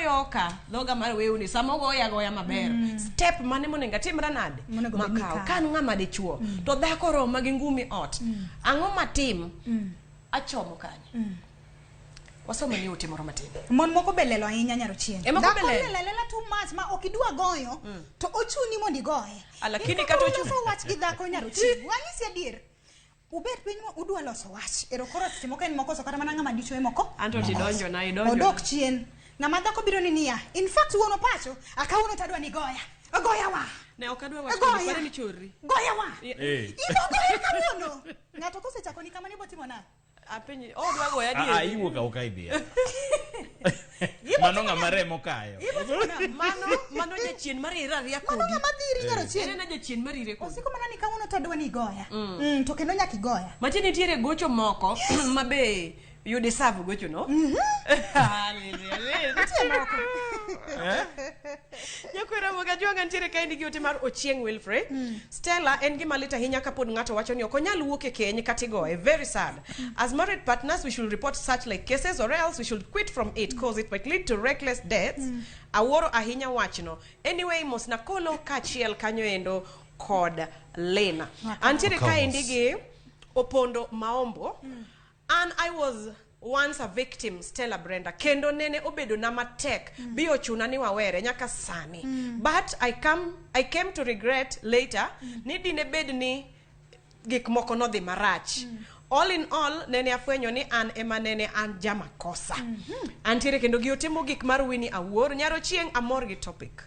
goyo ka dhoga mar wewni sama ogoya agoya maber step mane monego atimra nade Monego bed ni makaw ikawo. ka an ng'ama dichuo to dhako roma gi ngumi ot ang'o matim achomo kanye wasomo ni ote moro matin Mon moko be lelo ahinya nyar Ochieng. E, moko be Dhako lelo. lelo alela too much ma ok idwa goyo to ochuni mondo igoye. Ah, lakini In kata kaka ochuno. uloso wach gi dhako nyar Ochieng. Wanyisi adier. Ubet piny ma udwa loso wach. Ero koro seche moko en mokoso kata mana ng'ama dichuo emoko. Anto tidonjo na idonjo. Odok chien. Ng'ama dhako biro ni niya. In fact wuon pacho akawuono to adwa ni goya. Goya wa. Ne ok adwa wacho Goya. pare ni chorri. Goya wa. Eh. Ibo goya kawuono. Ng'ato kosechako ni kamano ibo timo nang'o? Apenji, oh odwa goya Ah, ah, adier. iwuok awuoka idhi. Mano ng'ama remo kayo. Mano mano jachien marire ariya Mano kodi. ng'ama dhiri nyar En Ochieng. ena jachien marire kodi. Osiko mana ni kawuono to adwa ni igoya. To kendo nyaka igoya. Matie nitiere gocho moko ma be you deserve gocho no. Hallelujah. Nitie moko. Nyakwera Mogajwang'a nitiere kaendi gi ote mar Ochieng' Wilfred. Stella en gima lit ahinya kapod ng'ato wacho ni ok onyal wuok e keny kata igoye. Very sad. As married partners, we should report such like cases or else we should quit from it cause it might lead to reckless deaths. Awuoro ahinya wachno. Anyway, mos nakolo kaachiel kanyo endo kod Lena. Antiere Okaw kaendi mos. gi Opondo Maombo. An I was once a victim Stella Brenda kendo nene obedo na matek bi ochuna ni wawere nyaka sani but I came to regret later ni dine bed ni gik moko nodhi marach all in all nene afwenyo ni an ema nene an jamakosa antiere kendo gi ote mogik mar Winnie Awuor nyaro chieng' amor gi topic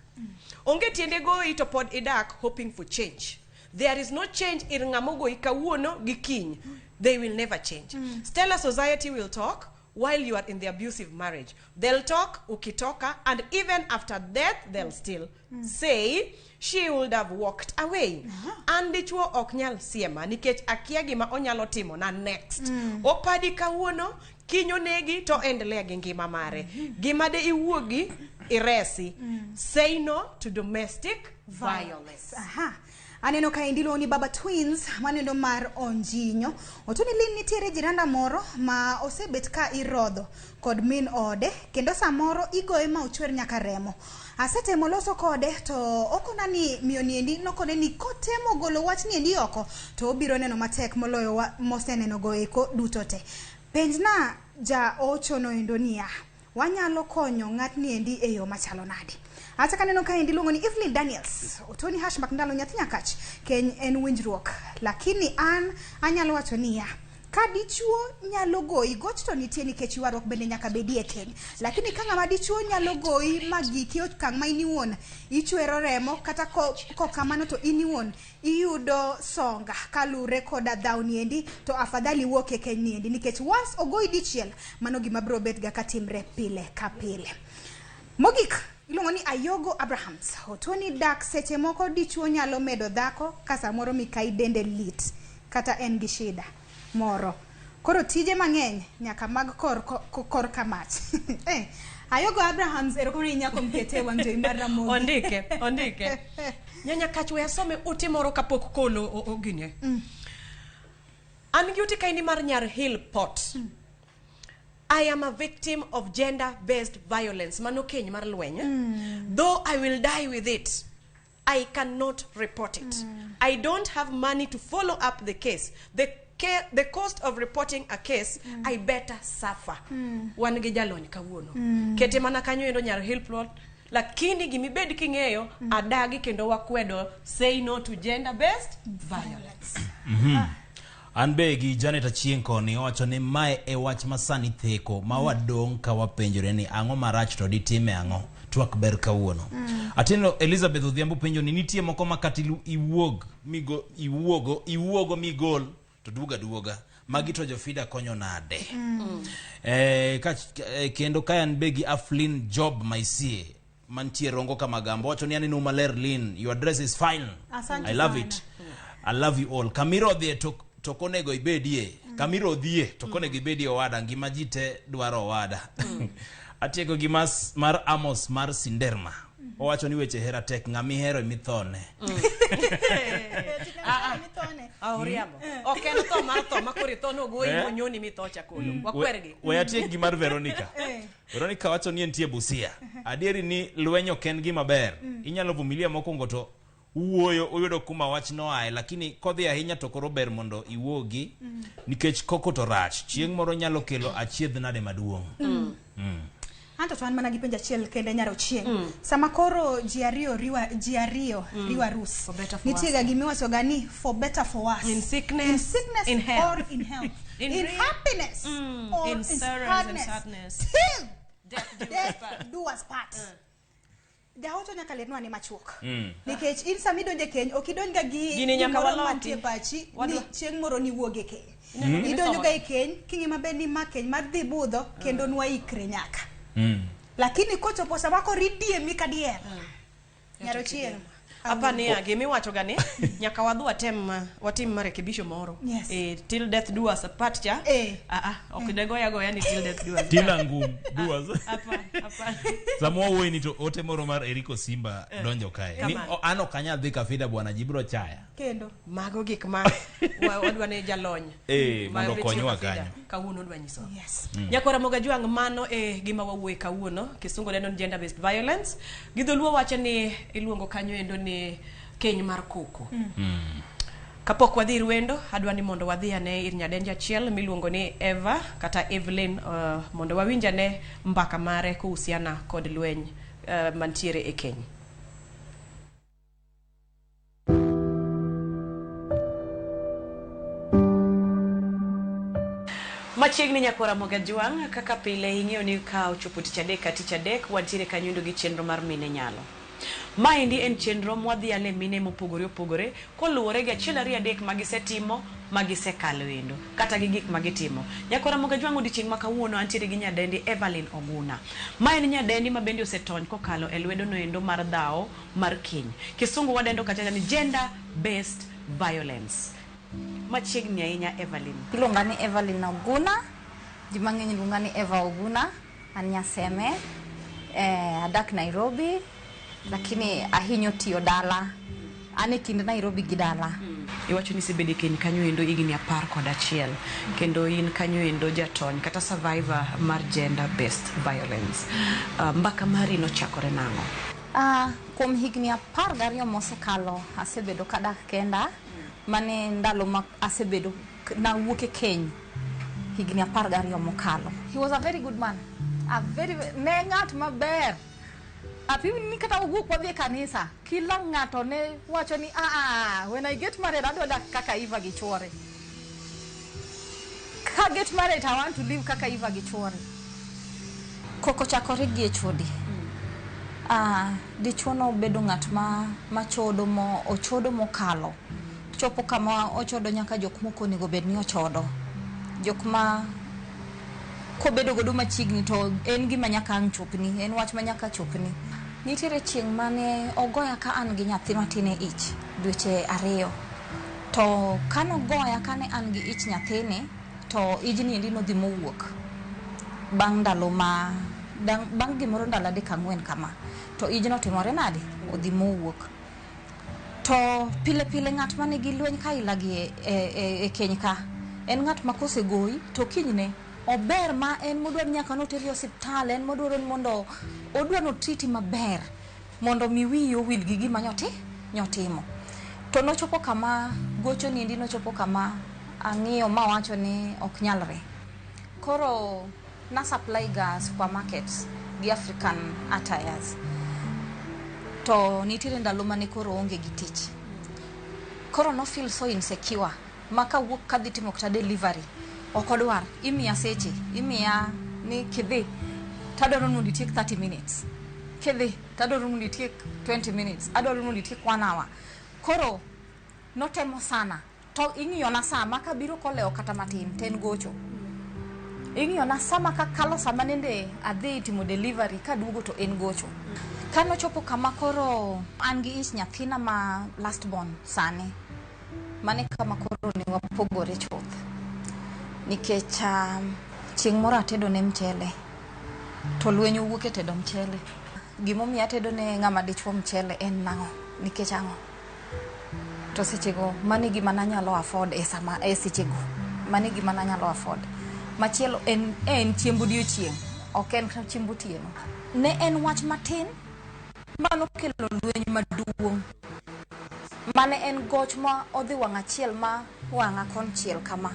onge tiende goyi to pod idak hoping for change there is no change ir ng'ama ogoyi kawuono gi kiny they will never change Stella society will talk while you are in the abusive marriage they'll talk ukitoka and even after death they'll still say she would have walked away an dichuo ok nyal siema nikech akia gima onyalo timo na next opadi kawuono kiny onegi to endelea gi ngima mare gima de iwuogi iresi say no to domestic violence Aha. Aneno ka endi iluongo ni Baba Twins manendo mar Onjinyo. Otoni Lin nitiere jiranda moro ma osebet ka irodho kod min ode kendo samoro igoye ma ochwer nyaka remo. Asetemo loso kode to okona ni miyo niendi nokone ni kotemo golo wach niendi oko to obiro neno matek moloyo wa, moseneno go eko duto te. Penjna ja ocho noendo niya, wanyalo konyo ng'atni endi e yo machalo nade? Acha kaneno ka endi iluongo ni Evelyn Daniels. Otoni hash mak ndalo nyathi nyakach. Keny en winjruok. Lakini an anyalo wacho niya, ka dichuo nyalo goyi goch to nitie nikech ywaruok bende nyaka bedie e keny. Lakini ka ng'ama dichuo nyalo goyi ma giki okang' ma in iwuon ichwero remo kata kok kamano to in iwuon iyudo songa kalure koda dhaw niendi to afadhali wuok e keny niendi nikech once ogoyi dichiel mano gima biro bet ga katimre pile ka pile. Mogik iluongo ni Ayogo Abrahams. Otoni dak seche moko dichuo nyalo medo dhako ka samoro mikai dende lit kata en gi shida moro. Koro tije mang'eny nyaka mag kor, kor, kor ka mach. eh, Ayogo Abrahams erokamano ahinya kuom kete e wang' jowi mar Ramogi. ondike ondike nyanya kach we asome ote moro kapok kolo ogine an gi ote kaendi mar nyar hill pot I am a victim of gender based violence mano keny mar lweny though I will die with it I cannot report it. I don't have money to follow up the case. The cost of reporting a case, I better suffer. Wan gi jalony kawuono. Kete mana kanyo endo nyar hill plot. Lakini gimibed king'eyo, adagi kendo wakwedo say no to gender based violence. An be gi Janet Achieng' koni owacho ni mae e wach ma sani theko ma wadong' ka wapenjore ni ang'o marach to ditime ang'o twak ber kawuono. Atieno Elizabeth Odhiambo penjo ni nitie moko ma kata iwuog migo iwuogo iwuogo migol to duoga duoga magi to jofida konyo nade? Kendo ka an be gi Aflin Job Maisie mantie Rongo Kamagambo wacho ni aneno maler Lin, your dress is fine. Asante I love sana. it. I love you all. Kamiro odhie to to konego ibedie. Kamiro odhie to konego ibedie owada. Ngima ji te dwaro owada. Atieko gi mar Amos mar Sinderma. Owacho ni weche hera tek, ng'ama ihero emithone. Mithone. Ah, oriambo. Ok en tho mar tho ma koro itho nogoyi Eh? monyoni mitho cha kolo. Wakwergi. We atiek gi mar Veronica. Veronica wacho ni entie Busia. Adieri ni lweny ok en gima ber. Inyalo vumilia mokwongo to uwuoyo uyudo kuma wach noaye, lakini kodhi ahinya to koro ber mondo iwuogi nikech koko to rach. Chieng' moro nyalo kelo achiedh nade maduong'. Anto to an mana gi penjo achiel kende nyar Ochieng. Sama koro ji ariyo riwa ji ariyo riwa arus. For better for Nitie ga gimiwacho ga ni for better for worse. In sickness, in sickness in health. or in health. In in re- happiness or in in, sorrows and sadness. sadness. Till Death do us death part. do us part. Jaoto nyaka lernu ane machuok. Nikech in sama idonjo e keny, ok idonj ga gi Gini nyaka gimoro waloki. mantie e pachi ni Wadwa- chieng' moro niwuog e keny. Ineno gima Idonjo ga isomo? e keny king'e maber ni ma keny mar dhi budho kendo nwaikre nyaka. Lakini kochopo sama koro idiemi kadier. Nyar Ochieng. Apani gimiwacho ga ni nyaka wadhi watem watim marekebisho moro. Yes. Eh, till death do us apart cha. Eh. Ah ah, ok de goya goya ni till death do us. Tila ngum duas. Hapana, hapana. Sama wawuoyi ni to ote moro mar Eriko Simba donjo kae. Ni Kamano. an ok anyal dhi Kafida bwana ji biro chaya. Kendo. Mago gik ma wadwa ne jalony. Eh, Ma mondo Richie okonywa Kafida kanyo. Kawuono odwa nyisowa. Yes. Nyakwara Mogajwang' mano e gima wawuoye kawuono. Kisungu neno ni gender based violence. Gi dholuo wacho ni iluongo kanyo endo ni keny mar koko. Kapok wadhi ir wendo, adwa ni mondo wadhi ane ir nyadendi achiel miluongo ni Eva kata Evelyn mondo wawinj ane mbaka mare kuhusiana kod lweny mantiere e keny. Machiegni nyakwara Mogajwang', kaka pile ing'eyo ni ka ochopo tich adek ka tich adek wantiere kanyo gi chenro mar mine nyalo. Maendi en chenro mwadhiale mine mopogore opogore koluwore gi achiel ariyo adek magisetimo magisekalo endo kata gi gik magitimo. Nyakwara Mogajwang' odiochieng' ma kawuono antiere gi nyadendi Evelyn Oguna. Ma en nyadendi ma bende osetony kokalo e lwedo noendo mar dhawo mar keny. Kisungu wadendo kachacha ni gender based violence. Machiegni ahinya Evelyn. Iluonga ni Evelyn Oguna, ji mang'eny luonga ni Eva Oguna, an Nyaseme, adak Nairobi, lakini ahinyo tiyo dala. An e kind Nairobi gi dala. Iwacho ni isebedo e keny kanyo endo higni 11 kendo in kanyo endo jatony kata survivor mar gender based violence. Mbaka mari nochakore nang'o? Kuom higni 12 mosekalo asebedo kadak kenda, mane ndalo ma asebedo nawuok e keny higni 12 mokalo. He was a very good man. A very, ne ng'at maber. Apim ni kata owuok wadhi e kanisa, kila ng'ato ne wacho ni when I get married adwa dak kaka Eva gi chuore. Ka get married I want to live kaka Eva gi chuore. Koko chakore gi e chode. Dichuo no bedo ng'at ma machodo mo ochodo mokalo. Chopo kama ochodo nyaka jok moko onego bed ni ochodo. Jok ma kobedo godo machiegni to en gima nyaka ang' chopni, en wach ma nyaka chopni. Nitiere chieng' mane ogoya ka an gi nyathi matin e ich, dweche 2. To kanogoya kane an gi ich nyathini, to ijni endi nodhi mowuok. Bang' ndalo ma, bang' gimoro ndalo 3 4 kama, to ijno otimore nade? Odhi mowuok. To pile pile ng'at manigi lweny kaila gi e keny ka, en ng'at ma kosegoyi to kinyne ober ma en modwaro ni nyaka noteri e osiptal, en modwaro ni mondo odwa notriti maber mondo mi wiyi owil gi gima nyotimo. To nochopo kama gocho niendi nochopo kama ang'iyo mawacho ni ok nyalre. Koro na supply ga supermarkets gi African attires. To nitiere ndalo mane koro onge gi tich. Koro no feel so insecure ma kawuok kadhi timo kata delivery ok odwar, imiya seche, imiya ni kidhi tadwaro ni mondo itiek 30 minutes, kidhi tadwaro ni mondo itiek 20 minutes, adwaro ni mondo itiek 1 hour. Koro notemo sana to ing'iyona saa ma kabiro kolewo kata matin to en gocho. Ing'iyona sama kakalo sama nende adhi timo delivery kaduogo to en gocho. Kanochopo kama koro an gi ich nyathina ma last born sani, mane kama koro ne wapogore chuth. Nikech chieng' moro atedo ne mchele to lweny owuok e tedo mchele. Gimomiyo atedo ne ng'ama dichuo mchele en nang'o? Nikech ang'o? To sechego mano e gima nanyalo afford e sama e sechego. Mano e gima nanyalo afford. Machielo en en chiemb odiochieng', ok en chiemb otieno. Ne en wach matin manokelo lweny maduong'. Mane en goch ma odhi wang' achiel ma wang'a konchiel kama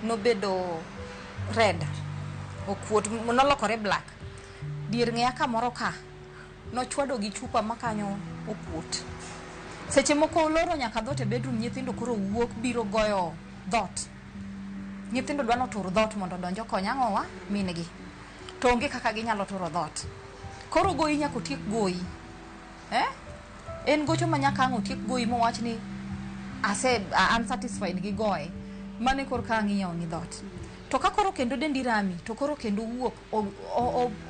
nobedo red, okuot, nolokore black. Dier ng'eya kamoro ka nochwado gi chupa ma kanyo okuot. Seche moko oloro nyaka dhoot e bedroom, nyithindo koro wuok biro goyo dhoot. Nyithindo dwa notur dhoot mondo odonj okony ang'owa min gi. To onge kaka ginyalo turo dhoot. Koro goyi nyaka otiek goyi. Eh? En gocho ma nyaka ang' otiek goyi mowach ni ase an satisfied gi goye. Mano e korka ang' iyawo ni dhoot. To ka koro kendo dendi rami, to koro kendo wuok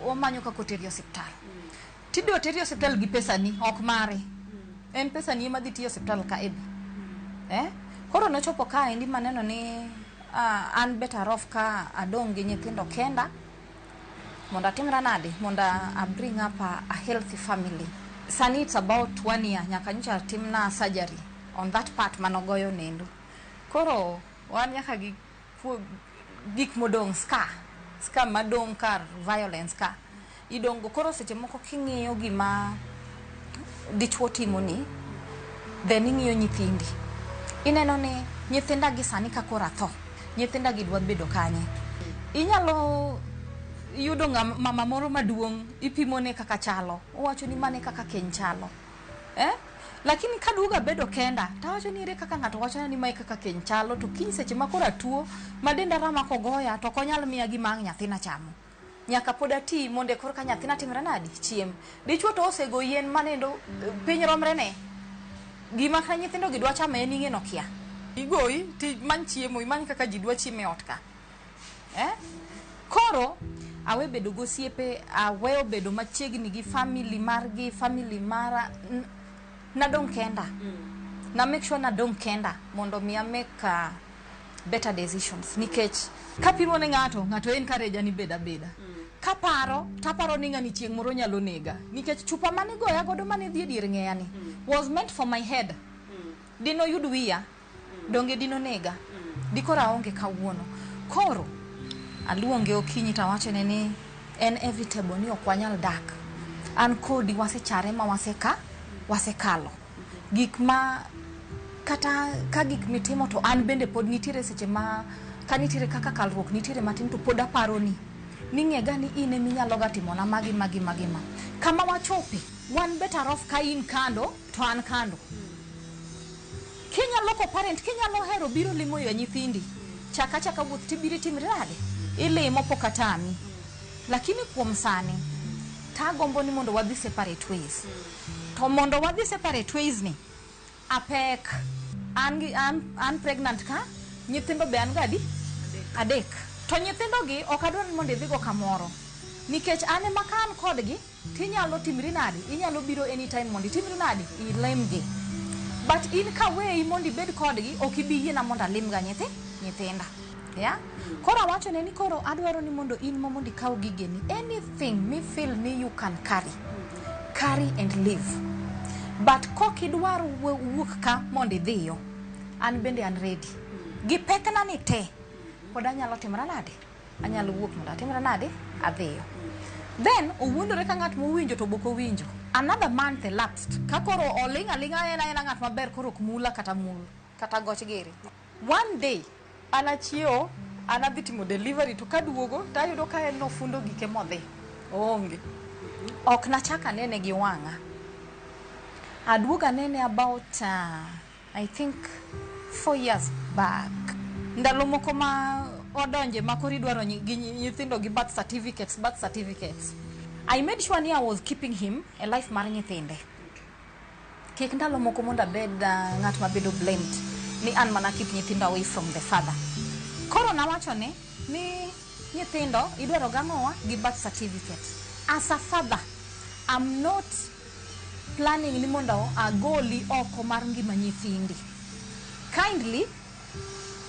omanyo kaka oteri osiptal. Tidwa teri osiptal gi pesani, ok mare. En pesani ema dhi tiyo osiptal ka ebi. Eh? Koro nochopo kaendi maneno ni an better off ka adong' gi nyithindo kenda mondo atimra nade mondo a bring up a healthy family. Sani it's about one year nyaka nyocha timna surgery on that part manogoyo nendo. Koro wan nyaka gi gik modong' scar, scar madong' kar violence ka idong' go. Koro seche moko king'iyo gima dichuo timoni, then ing'iyo nyithindi. Ineno ni nyithinda gi sani ka koro atho, nyithinda gi dwa bedo kanye? Inyalo yudo ng'ama mama moro maduong' ipimone kaka chalo, owacho ni mane kaka keny chalo. Eh? Lakini kaduogo abedo kenda, tawacho ni ere kaka ng'ato wachona ni mae kaka keny chalo, to kiny seche ma koro atuo, ma denda rama kogoya, to ok onyal miya gima ang' nyathina chamo. Nyaka pod ati mondo korka nyathina timre nadi? Chiem. Dichuo to osego yien manendo piny romre ne. Gima ka nyithindo gi dwa chamo en ing'e nokia. Igoyi ti many chiemo, imany kaka ji dwa chiemo e ot ka. Eh? Koro awe bedo gosiepe, aweyo bedo machiegni gi family margi, family mara. Nadong' kenda. Na make sure nadong' kenda mondo mi a make better decisions. Nikech kapimo ne ng'ato, ng'ato encourage ni bed abeda. Kaparo, taparo ni ng'ani chieng' moro nyalo nega. Nikech chupa mane goya godo mane dhi e dier ng'eya ni was meant for my head. Dino yud wiya, donge dino nega. Dikoro aonge kawuono. Koro, aluonge okinyi tawachone ni en evitable ni ok wanyal dak. An kodi wasechare ma waseka, wasekalo. Gik ma kata ka gik mitimo to an bende pod nitiere seche ma ka nitiere kaka kalruok nitiere matin to pod aparo ni ng'ega ni in eminyalo ga timona magi magi magi ma. Kama wachope, wan better off ka in kando to an kando. Kinyalo co-parent, kinyalo hero biro limo ya nyithindi. Chaka chaka wuoth tibiro itimri nade? Ilimo pok atami. Lakini kuom sani, tagombo ni mondo wadhi separate ways. To mondo wadhi separate ways ni, apek. An, an pregnant ka, nyithindo be an gadi? Adek. To nyithindo gi ok adwar ni mondo idhigo kamoro. Nikech an ema ka an kodgi, tinyalo timri nade? Inyalo biro anytime mondo itimri nade? Ilimgi. But in ka weyi mondo ibed kodgi, ok ibi yiena mondo alimga nyithinda. Yeah? Koro awachone ni koro adwaro ni mondo in ma mondo ikaw gigeni. Anything mi feel ni you can carry. Carry and live. But kok idwar wuok ka mondo idhiyo, an bende an ready. Gi pekna ni te, pod anyalo timra nade? Anyalo wuok mondo atimra nade? Adhiyo. Then, owuondore ka ng'at mowinjo to bok owinjo. Another month elapsed. Ka koro oling' aling'a en aena ng'at maber koro ok mula kata mul, kata goch giri. One day, an achiewo, an adhi timo delivery to kaduogo, tayudo ka en nofundo gike modhi. Oonge. Ok nachak anene gi wang'a. Aduogo anene about, I think, 4 years back. Ndalo moko ma odonje ma koro idwaro gi nyithindo gi birth certificates, birth certificates. I made sure ni I was keeping him e life mar nyithinde. Kik ndalo moko mondo abed ng'at mabedo blamed ni an mana keep nyithindo away from the father. Koro nawacho ni nyithindo idwaro gang'owa gi birth certificate. As a father, I'm not planning ni mondo agoli oko mar ngima nyithindi. Kindly,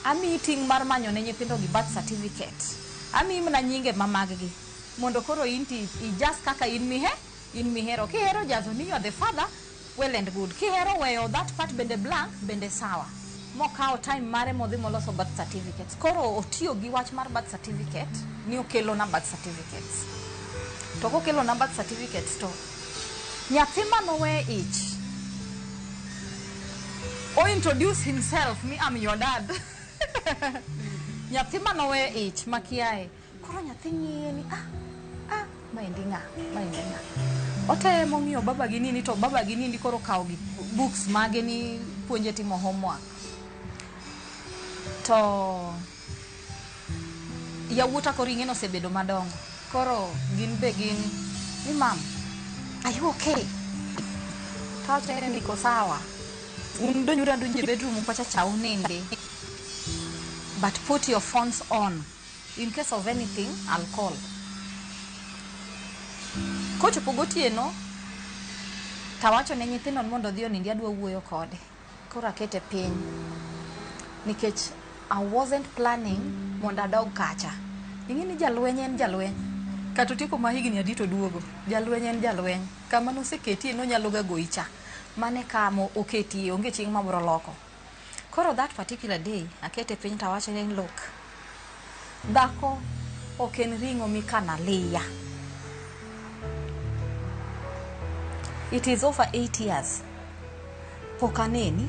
amiyi ting' mar manyo ne nyithindo gi birth certificate. Amiyi mana nyinge ma mag gi. Mondo koro in ti i just kaka in mihe, In mihero. Kihero jazo ni you are the father, well and good. Kihero weyo that part bende blank, bende sawa. Mokawo time mare modhi moloso birth certificates. Koro otiyo gi wach mar birth certificate ni okelo na birth certificates. To kokelo na birth certificates to nyathi manowe ich o introduce himself ni, "I'm your dad." Nyathi manowe ich makiae. Koro nyathi ng'iye ni, "Ah, ah, maendi ng'a? Maendi ng'a?" Otemo ng'iyo baba gi nini to baba gi nini koro kawo gi books mage ni puonje timo homework. To yawuota koro ing'e nosebedo madongo. Koro gin be gin ni, "Mam, are you okay?" Tawacho ni niko sawa. Un donjuru adonjo e bedroom kocha cha uninde. But put your phones on. In case of anything, I'll call. Kochopo gotieno, tawacho ne nyithindo ni mondo odhi onindi, adwa wuoyo kode. Koro akete piny. Nikech I wasn't planning mondo adog kacha. Ing'e ni jalweny en jalweny. Kata otieko ma higni adi to duogo. Jalweny en jalweny. Kama noseketie nonyalo ga goyi cha. Mane kama oketie, onge chieng' ma biro loko. Koro that particular day, akete piny tawacho ni, "Look, dhako ok en ring'o mikano aliya. It is over 8 years. Pok aneni,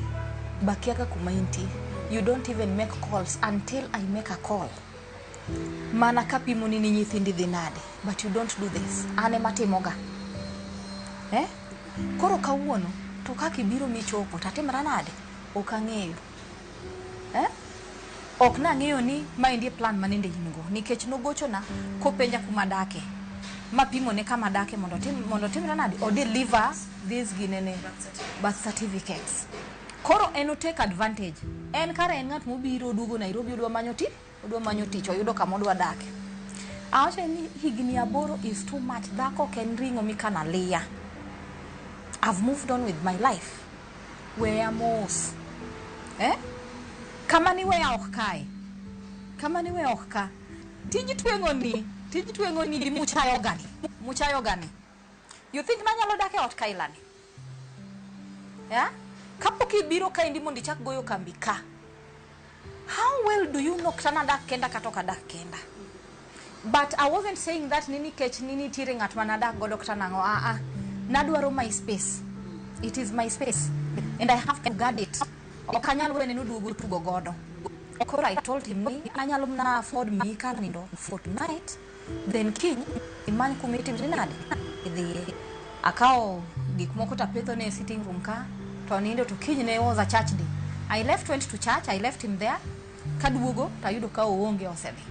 bakiaga kuma intie. You don't even make calls until I make a call. Mana kapimoni ni nyithindi dhi nade, but you don't do this. An ema timoga. Eh? Koro kawuono, to kaka ibiro michopo, tatimra nade? Ok ang'eyo. Eh? Ok nang'eyo ni maendi e plan manende in go, nikech nogochona kopenja kuma dake. Mapimone kama dake mondo timre nade? O deliver this ginene birth certificates. Koro en o take advantage. En kare en ng'at mobiro oduogo Nairobi odwa manyo tich oyudo kama odwa dake. Awacho ni higni 8 is too much. Dhako ok en ring'o mikano aliya. I've moved on with my life. Weya mos. Eh? Kama ni weya ok kae. Kama ni weya ok ka. Tij tweng'o ni gi muchayo gani. Muchayo gani. You think nanyalo dak e ot kailani? Yeah? Kapok ibiro kaendi mondo ichak goyo kambi ka. How well do you know kata nadak kenda kata ok adak kenda? But I wasn't saying that ni nikech ni nitiere ng'at ma nadak godo kata nang'o. Ah ah. Nadwaro my space. It is my space. And I have to guard it. Ok anyal wene noduogo tugo godo. Koro I told him ni anyalo mana afford miyi kar nindo for tonight. Then kiny imany kuma itimri nade? Idhiye. Akawo gik moko tapetho ne e sitting room ka to nindo to kiny ne was a church day. I left, went to church, I left him there. Kaduogo tayudo ka oonge, osedhi.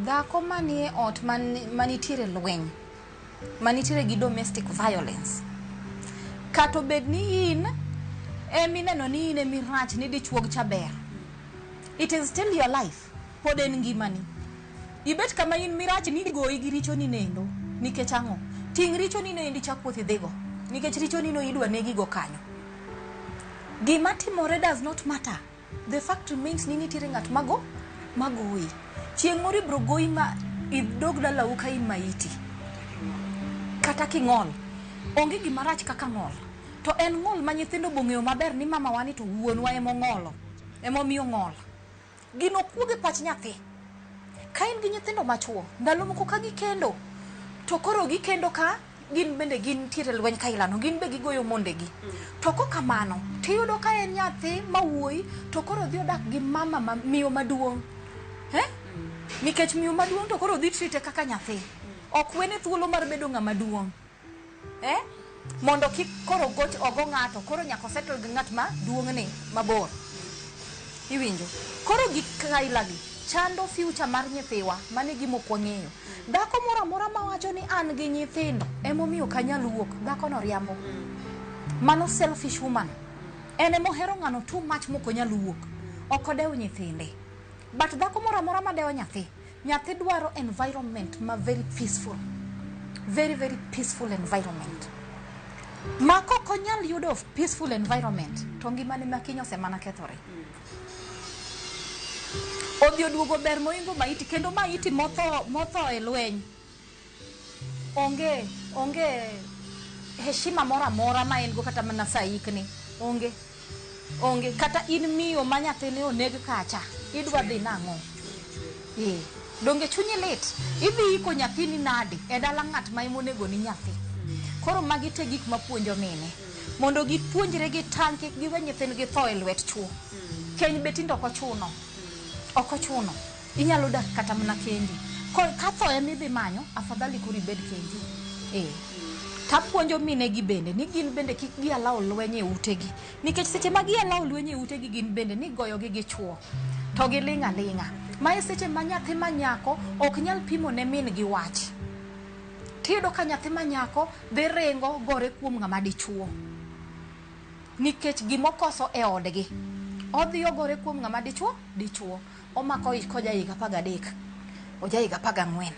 Dhako manie ot manitiere lweny, manitiere gi domestic violence. Kata obed ni in emineno ni in emirach ni dichuog cha ber. It is still your life. Pod en ngimani. Ibet kama in mirach ni goyi gi richoni nendo. Nikech ang'o? Ting' richoni no endi chak wuoth idhigo. Nikech richoni no idwa negigo kanyo. Gima timore does not matter. The fact remains ni nitiere ng'at mago magoyi. Chieng' moro ibiro goyi ma idog dalau ka in maiti. Kata king'ol. Onge gima rach kaka ng'ol. To en ng'ol ma nyithindo bong'eyo maber ni mama wani to wuonwa emong'olo. Emomiyo ng'ol. Gino kuog e pach nyathi. Ka in gi nyithindo machuo, ndalo moko ka gikendo, to koro gikendo ka gin bende gintiere lweny kailano, gin be gigoyo mondegi. To kokamano, tiyudo ka en nyathi ma wuoyi, to koro odhi odak gi mama ma miyo maduong'. Eh? Nikech miyo maduong' to koro dhi treat kaka nyathi. Ok wene thuolo mar bedo ng'ama duong'. Eh? Mondo kik koro goch ogo ng'ato, koro nyaka osettle gi ng'at ma duong'ne mabor. Iwinjo? Koro gik kailagi chando future mar nyithiwa, mano e gima ok wang'eyo. Dhako moro amora mawacho ni an gi nyithindo emomiyo ok anyal wuok, dhako no riambo. Mano selfish woman. En emohero ng'ano too much mok onyal wuok. Ok odew nyithinde. But dhako moro amora madewo nyathi, nyathi dwaro environment ma very peaceful. Very very peaceful environment. Ma kok onyal yudo peaceful environment, to ngimane ma kiny osemana kethore. Odhi oduogo ber moingo maiti kendo maiti motho e lweny. Onge onge heshima moro amora ma en go kata mana sa ikni. Onge. Onge. Kata in miyo ma nyathine oneg kacha, idwa dhi nang'o? Ee. Donge chunyi lit? Idhi iko nyathini nade e dala ng'at ma emonego ni nyathi? Koro magi te gik mapuonjo mine. Mondo gipuonjre gitang' kik giwe nyithindgi tho e lwet chuo. Keny be tinde ok ochuno. Ok ochuno. Inyalo dak kata mana kendi. Ka tho ema idhi manyo, afadhali koro ibed kendi. Ee. Tapuonjo mine gi bende ni gin bende kik gi allow lweny e utegi. Nikech seche ma gi allow lweny e utegi gin bende ni goyogi gi chuo. To giling' aling'a. Ma e seche ma nyathi ma nyako ok nyal pimo ne min gi wach. Tiyudo ka nyathi ma nyako dhi ringo gore kuom ng'ama dichuo. Nikech gimokoso e odgi. Odhi ogore kuom ng'ama dichuo, dichuo. Omako ich koja higa 13. Oja higa 14.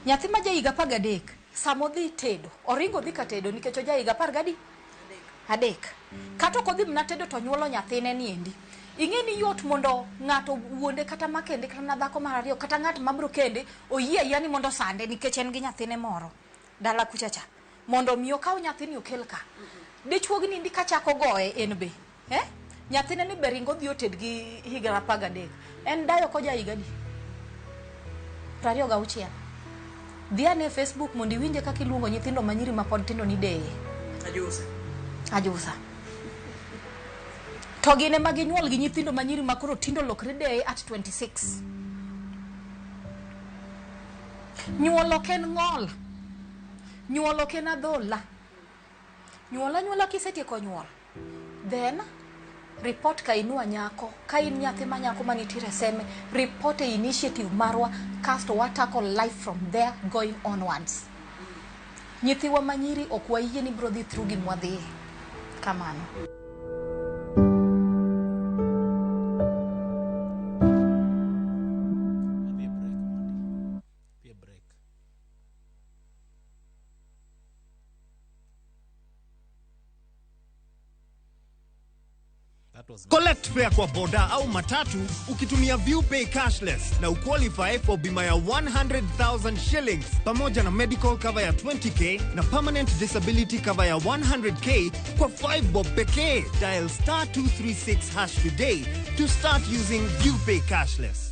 Nyathi ma ja higa 13, sama odhi tedo, oringo odhi ka tedo nikech oja higa apar gadi? Adek. Kata ok odhi mana tedo to onyuolo nyathine ni endi. Ing'e ni yot mondo ng'ato wuonde kata makende kata mana dhako mar ariyo kata ng'at mabro kende oyie ayia ni mondo osande nikech en gi nyathine moro dala kucha cha. Mondo mi okaw nyathini okel ka. Dichuo gi nindi kachako goye en be. Eh? Nyathine ni be ringo dhi oted gi higa 13. En dayo koja higa adi? 26. Dhi ane e Facebook mondo iwinje kaka iluongo nyithindo ma nyiri mapod tindo ni deye. Ajusa. Ajusa. To gin ema ginyuol gi nyithindo ma nyiri ma koro tindo lokre deye at 26. Nyuol ok en ng'ol. Nyuol ok en adhola. Nyuol anyuola kisetieko nyuol. Then report ka inua nyako. Ka in nyathi ma nyako manitiere Seme, report e initiative marwa kasto wa tackle life from there going onwards. Nyithiwa ma nyiri ok wayie ni biro dhi through gima wadhiye. Kamano. Wadhi e break mondi. Dhi e break. That was Collect fare kwa boda au matatu ukitumia ViewPay cashless na uqualify for bima ya 100,000 shillings pamoja na medical cover ya 20k na permanent disability cover ya 100k kwa 5 bob pekee. Dial star 236 hash today to start using ViewPay cashless.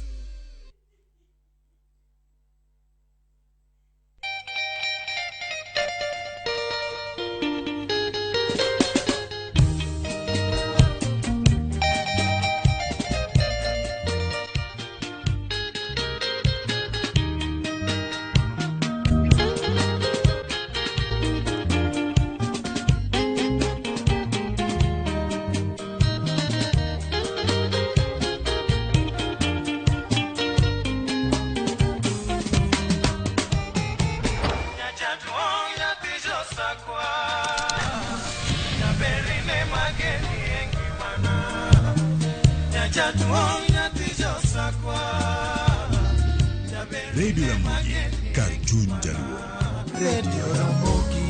Radio Ramogi, kar chuny jaluo. Radio Ramogi.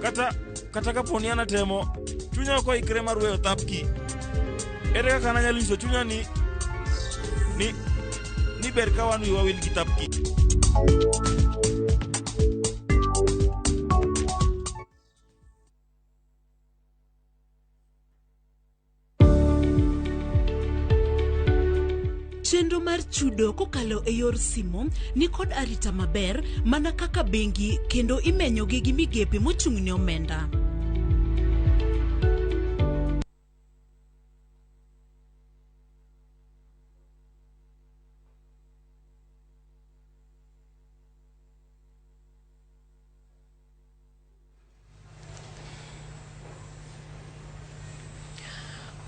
Kata kata kapo ni an atemo, chunya ok oikre mar weyo thapki. Ere kaka nanyalo nyiso chunya ni ni ni ber ka wan wiwa wil gi thapki? Chenro mar chudo kokalo e yor simo ni kod arita maber mana kaka bengi kendo imenyogi gi migepe mochung' ne omenda.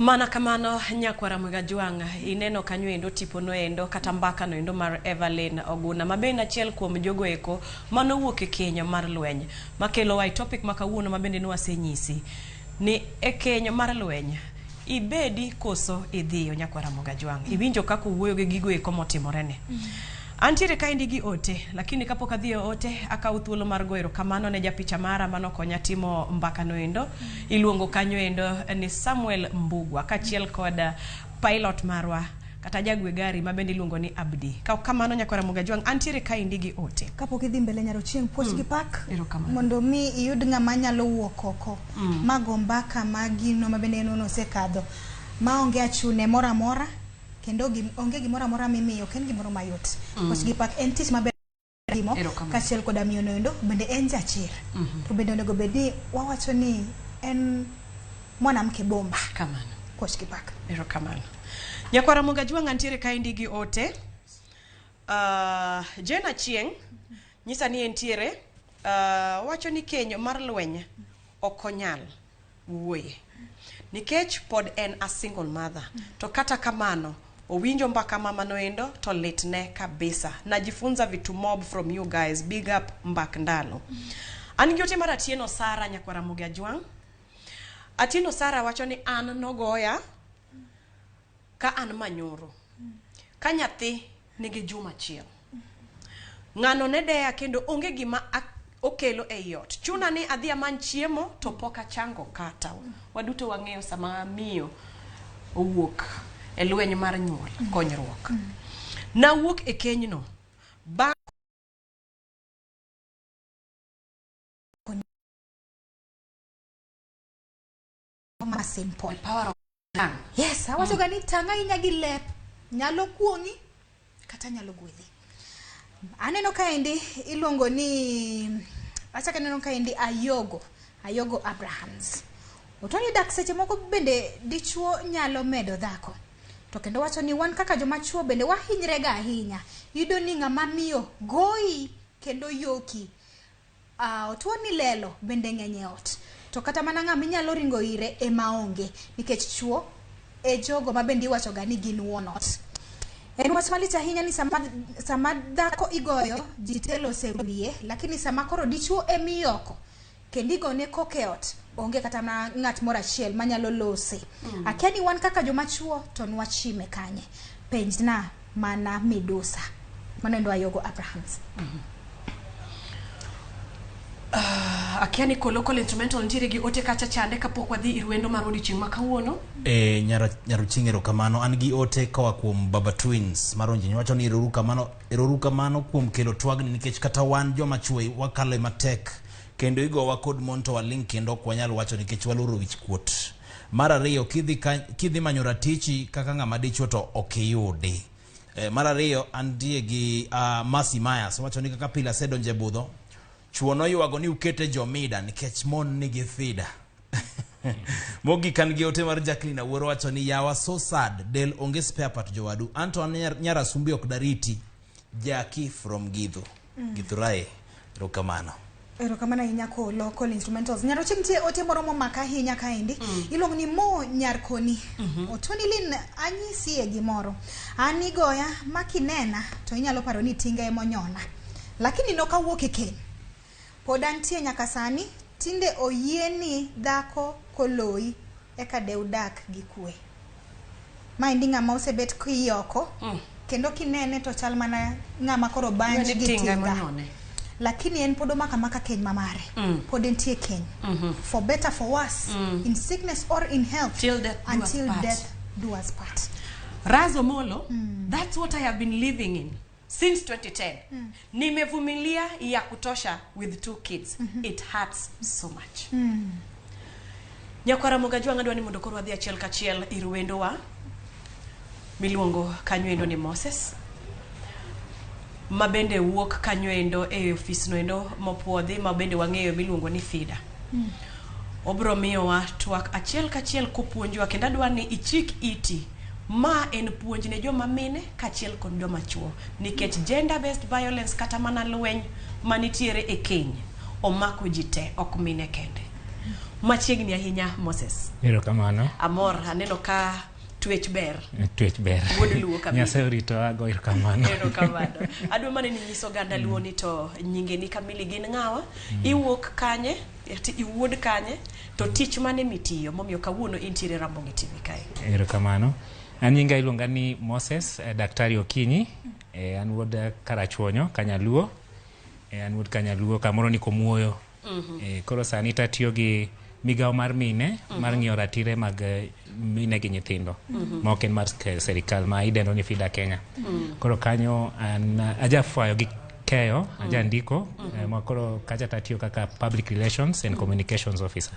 Mana kamano nyakwara Mwigajwang', ineno kanyo endo tipo endo kata mbaka no endo mar Evelyn Oguna ma bende achiel kuom jogo eko manowuok e keny mar lweny makelowa e topic ma kawuono ma bende nwasenyisi ni e keny mar lweny ibedi koso idhiyo nyakwara Mwigajwang'. Iwinjo kaka owuoyo gi gigo eko motimorene. Antiere kaendi gi ote, lakini kapok adhi e ote, akawo thuolo mar goyo erokamano ne japicha mara manokonya timo mbaka noendo. Iluongo kanyo endo ni Samuel Mbugua, kaachiel kod pilot marwa kata jagwe gari ma bende iluongo ni Abdi. Ka ok kamano nyakwara Ramogi Ajwang', antiere kaendi gi ote. Kapok idhi mbele Nyarochieng, puoch gi pak Erokamano. mondo mi iyud ng'ama nyalo wuok oko mago mbaka ma gino ma bende en owuon osekadho maonge achune moro amora kendo onge gimoro amora mimiyo ok en gimoro mayot. Puoch gi pak en tich maber timo Erokamano. kaachiel koda miyo noendo bende en jachir to bende onego bed ni wawacho ni en mwanamke bomba. Kamano. Puoch gi pak. Erokamano. Nyakwara Ramogi Ajwang' antiere kaendi gi ote. Jane Achieng' nyisa ni entiere wacho ni keny mar lweny ok onyal wuoye nikech pod en a single mother to kata kamano owinjo mbaka mama noendo to litne kabisa. Najifunza vitu mob from you guys, big up mbak ndalo. An gi ote mar Atieno Sara nyakwara Ramogi Ajwang'. Atieno Sara wacho ni an nogoya ka an manyoro ka nyathi nigi juma achiel ng'ano ne deya kendo onge gima okelo ei ot chuna ni adhi amany chiemo to pok achango kata waduto wang'eyo sama miyo owuok e lweny mar nyuol konyruok nawuok e kenyno bang' ma simple power of tongue. Yes, awacho ga ni tang' ahinya gi lep nyalo kuong'i kata nyalo gwedhi. Aneno kaendi iluongo ni achako aneno kaendi Ayogo, Ayogo Abrahams. Otoni dak seche moko bende dichuo nyalo medo dhako. To kendo wacho ni wan kaka joma chuo bende wahinyre ga ahinya. Iyudo ni ng'ama miyo goyi kendo yoki. Otuo ni lelo bende ng'eny e ot. To kata mana ng'ama inyalo ringo ire ema onge nikech chuo e jogo ma bende iwacho ga ni gin wuon ot. En wach malich ahinya ni sama dhako igoyo ji te lose wiye, lakini sama koro dichuo emiyoko kendo igone koko e ot, onge kata mana ng'at moro achiel manyalo lose. Akia ni wan kaka joma chuo to nwachime kanye. Penjna mana midusa. Mano endo Ayogo Abrahams. Akia ni Kolokol Instrumental nitiere gi ote kacha chande kapok wadhi ir wendo mar odiochieng' ma kawuono. E, Nyarochieng' erokamano. An gi ote koa kuom Baba Twins mar Onjinyo wacho ni erouru kamano kuom kelo twagni nikech kata wan joma chuo wakalo matek kendo igowa kod mon to waling' kendo ok wanyal wacho nikech waluoro wich kuot. Mar ariyo, kidhi manyo ratichi kaka ng'ama dichuo to ok iyudi. Mar ariyo, antie gi Mercy Myers wacho ni kaka pile asedonjo e budho, chuo noywago ni ukete jomida nikech mon nigi fida. Mogik an gi ote mar Jacqueline Awuoro wacho ni yawa so sad, del onge spare part jowadu. Anto an nyar Asumbi ok dariti. Jackie from Githu. Githurai. Erokamano. Erokamano ahinya Kolo, Kolo Instrumentals. Nyarochieng' nitie ote moro momaka ahinya kaendi. Iluongo ni Mo Nyarkoni. Otoni Lin anyisie gimoro. An igoya ma kinena to inyalo paro ni tinga emonyona. Lakini nokawuok e keny. Pod antie nyaka sani, tinde oyieni dhako koloyi eka de udak gi kwe. Maendi ng'ama osebet kiyoko kendo kinene to chal mana ng'ama koro banj Ni gi tinga tinga. emonyone. Lakini en pod omako amaka keny mamare. Pod entie keny. For better for worse, in sickness or in health, Till death do us until part. death do us part. Razo Molo, that's what I have been living in since 2010. Nimevumilia ya kutosha with 2 kids. It hurts so much. Nyakwara Ramogi Ajwang' adwa ni mondo koro wadhi achiel kachiel ir wendowa miluongo kanyo endo ni Moses ma bende wuok kanyo endo e ofis no endo mopuodhi ma bende wang'eyo miluongo ni FIDA. Obro miyowa twak achiel kachiel kopuonjowa kendo adwa ni ichik iti. Ma en puonj ne joma mine kaachiel kod joma chuo nikech gender based violence kata mana lweny manitiere e keny omako ji te ok mine kende. Machiegni ahinya Moses. Erokamano. Amor aneno ka twech ber. Twech ber. Wuod Luo kabisa. Nyasaye oritowa go erokamano. Erokamano. Adwa mana ni nyiso oganda Luo ni to nyingeni kamili gin ng'awa, iwuok kanye, iwuod kanye, to tich mane mitiyo momiyo kawuono intiere Ramogi TV kae. Erokamano. An nyinga iluonga ni Moses Daktari Okinyi. An wuod Karachuonyo, Kanyaluo. An wuod Kanyaluo, kamoro ni Komuoyo. Koro sani tatiyo gi migawo mar mine mar ng'iyo ratire mag mine gi nyithindo ma ok en mar serikal ma idendo ni FIDA Kenya. Koro kanyo an ajafwayo gi keyo, ajandiko, ma koro kacha tatiyo kaka public relations and communications officer.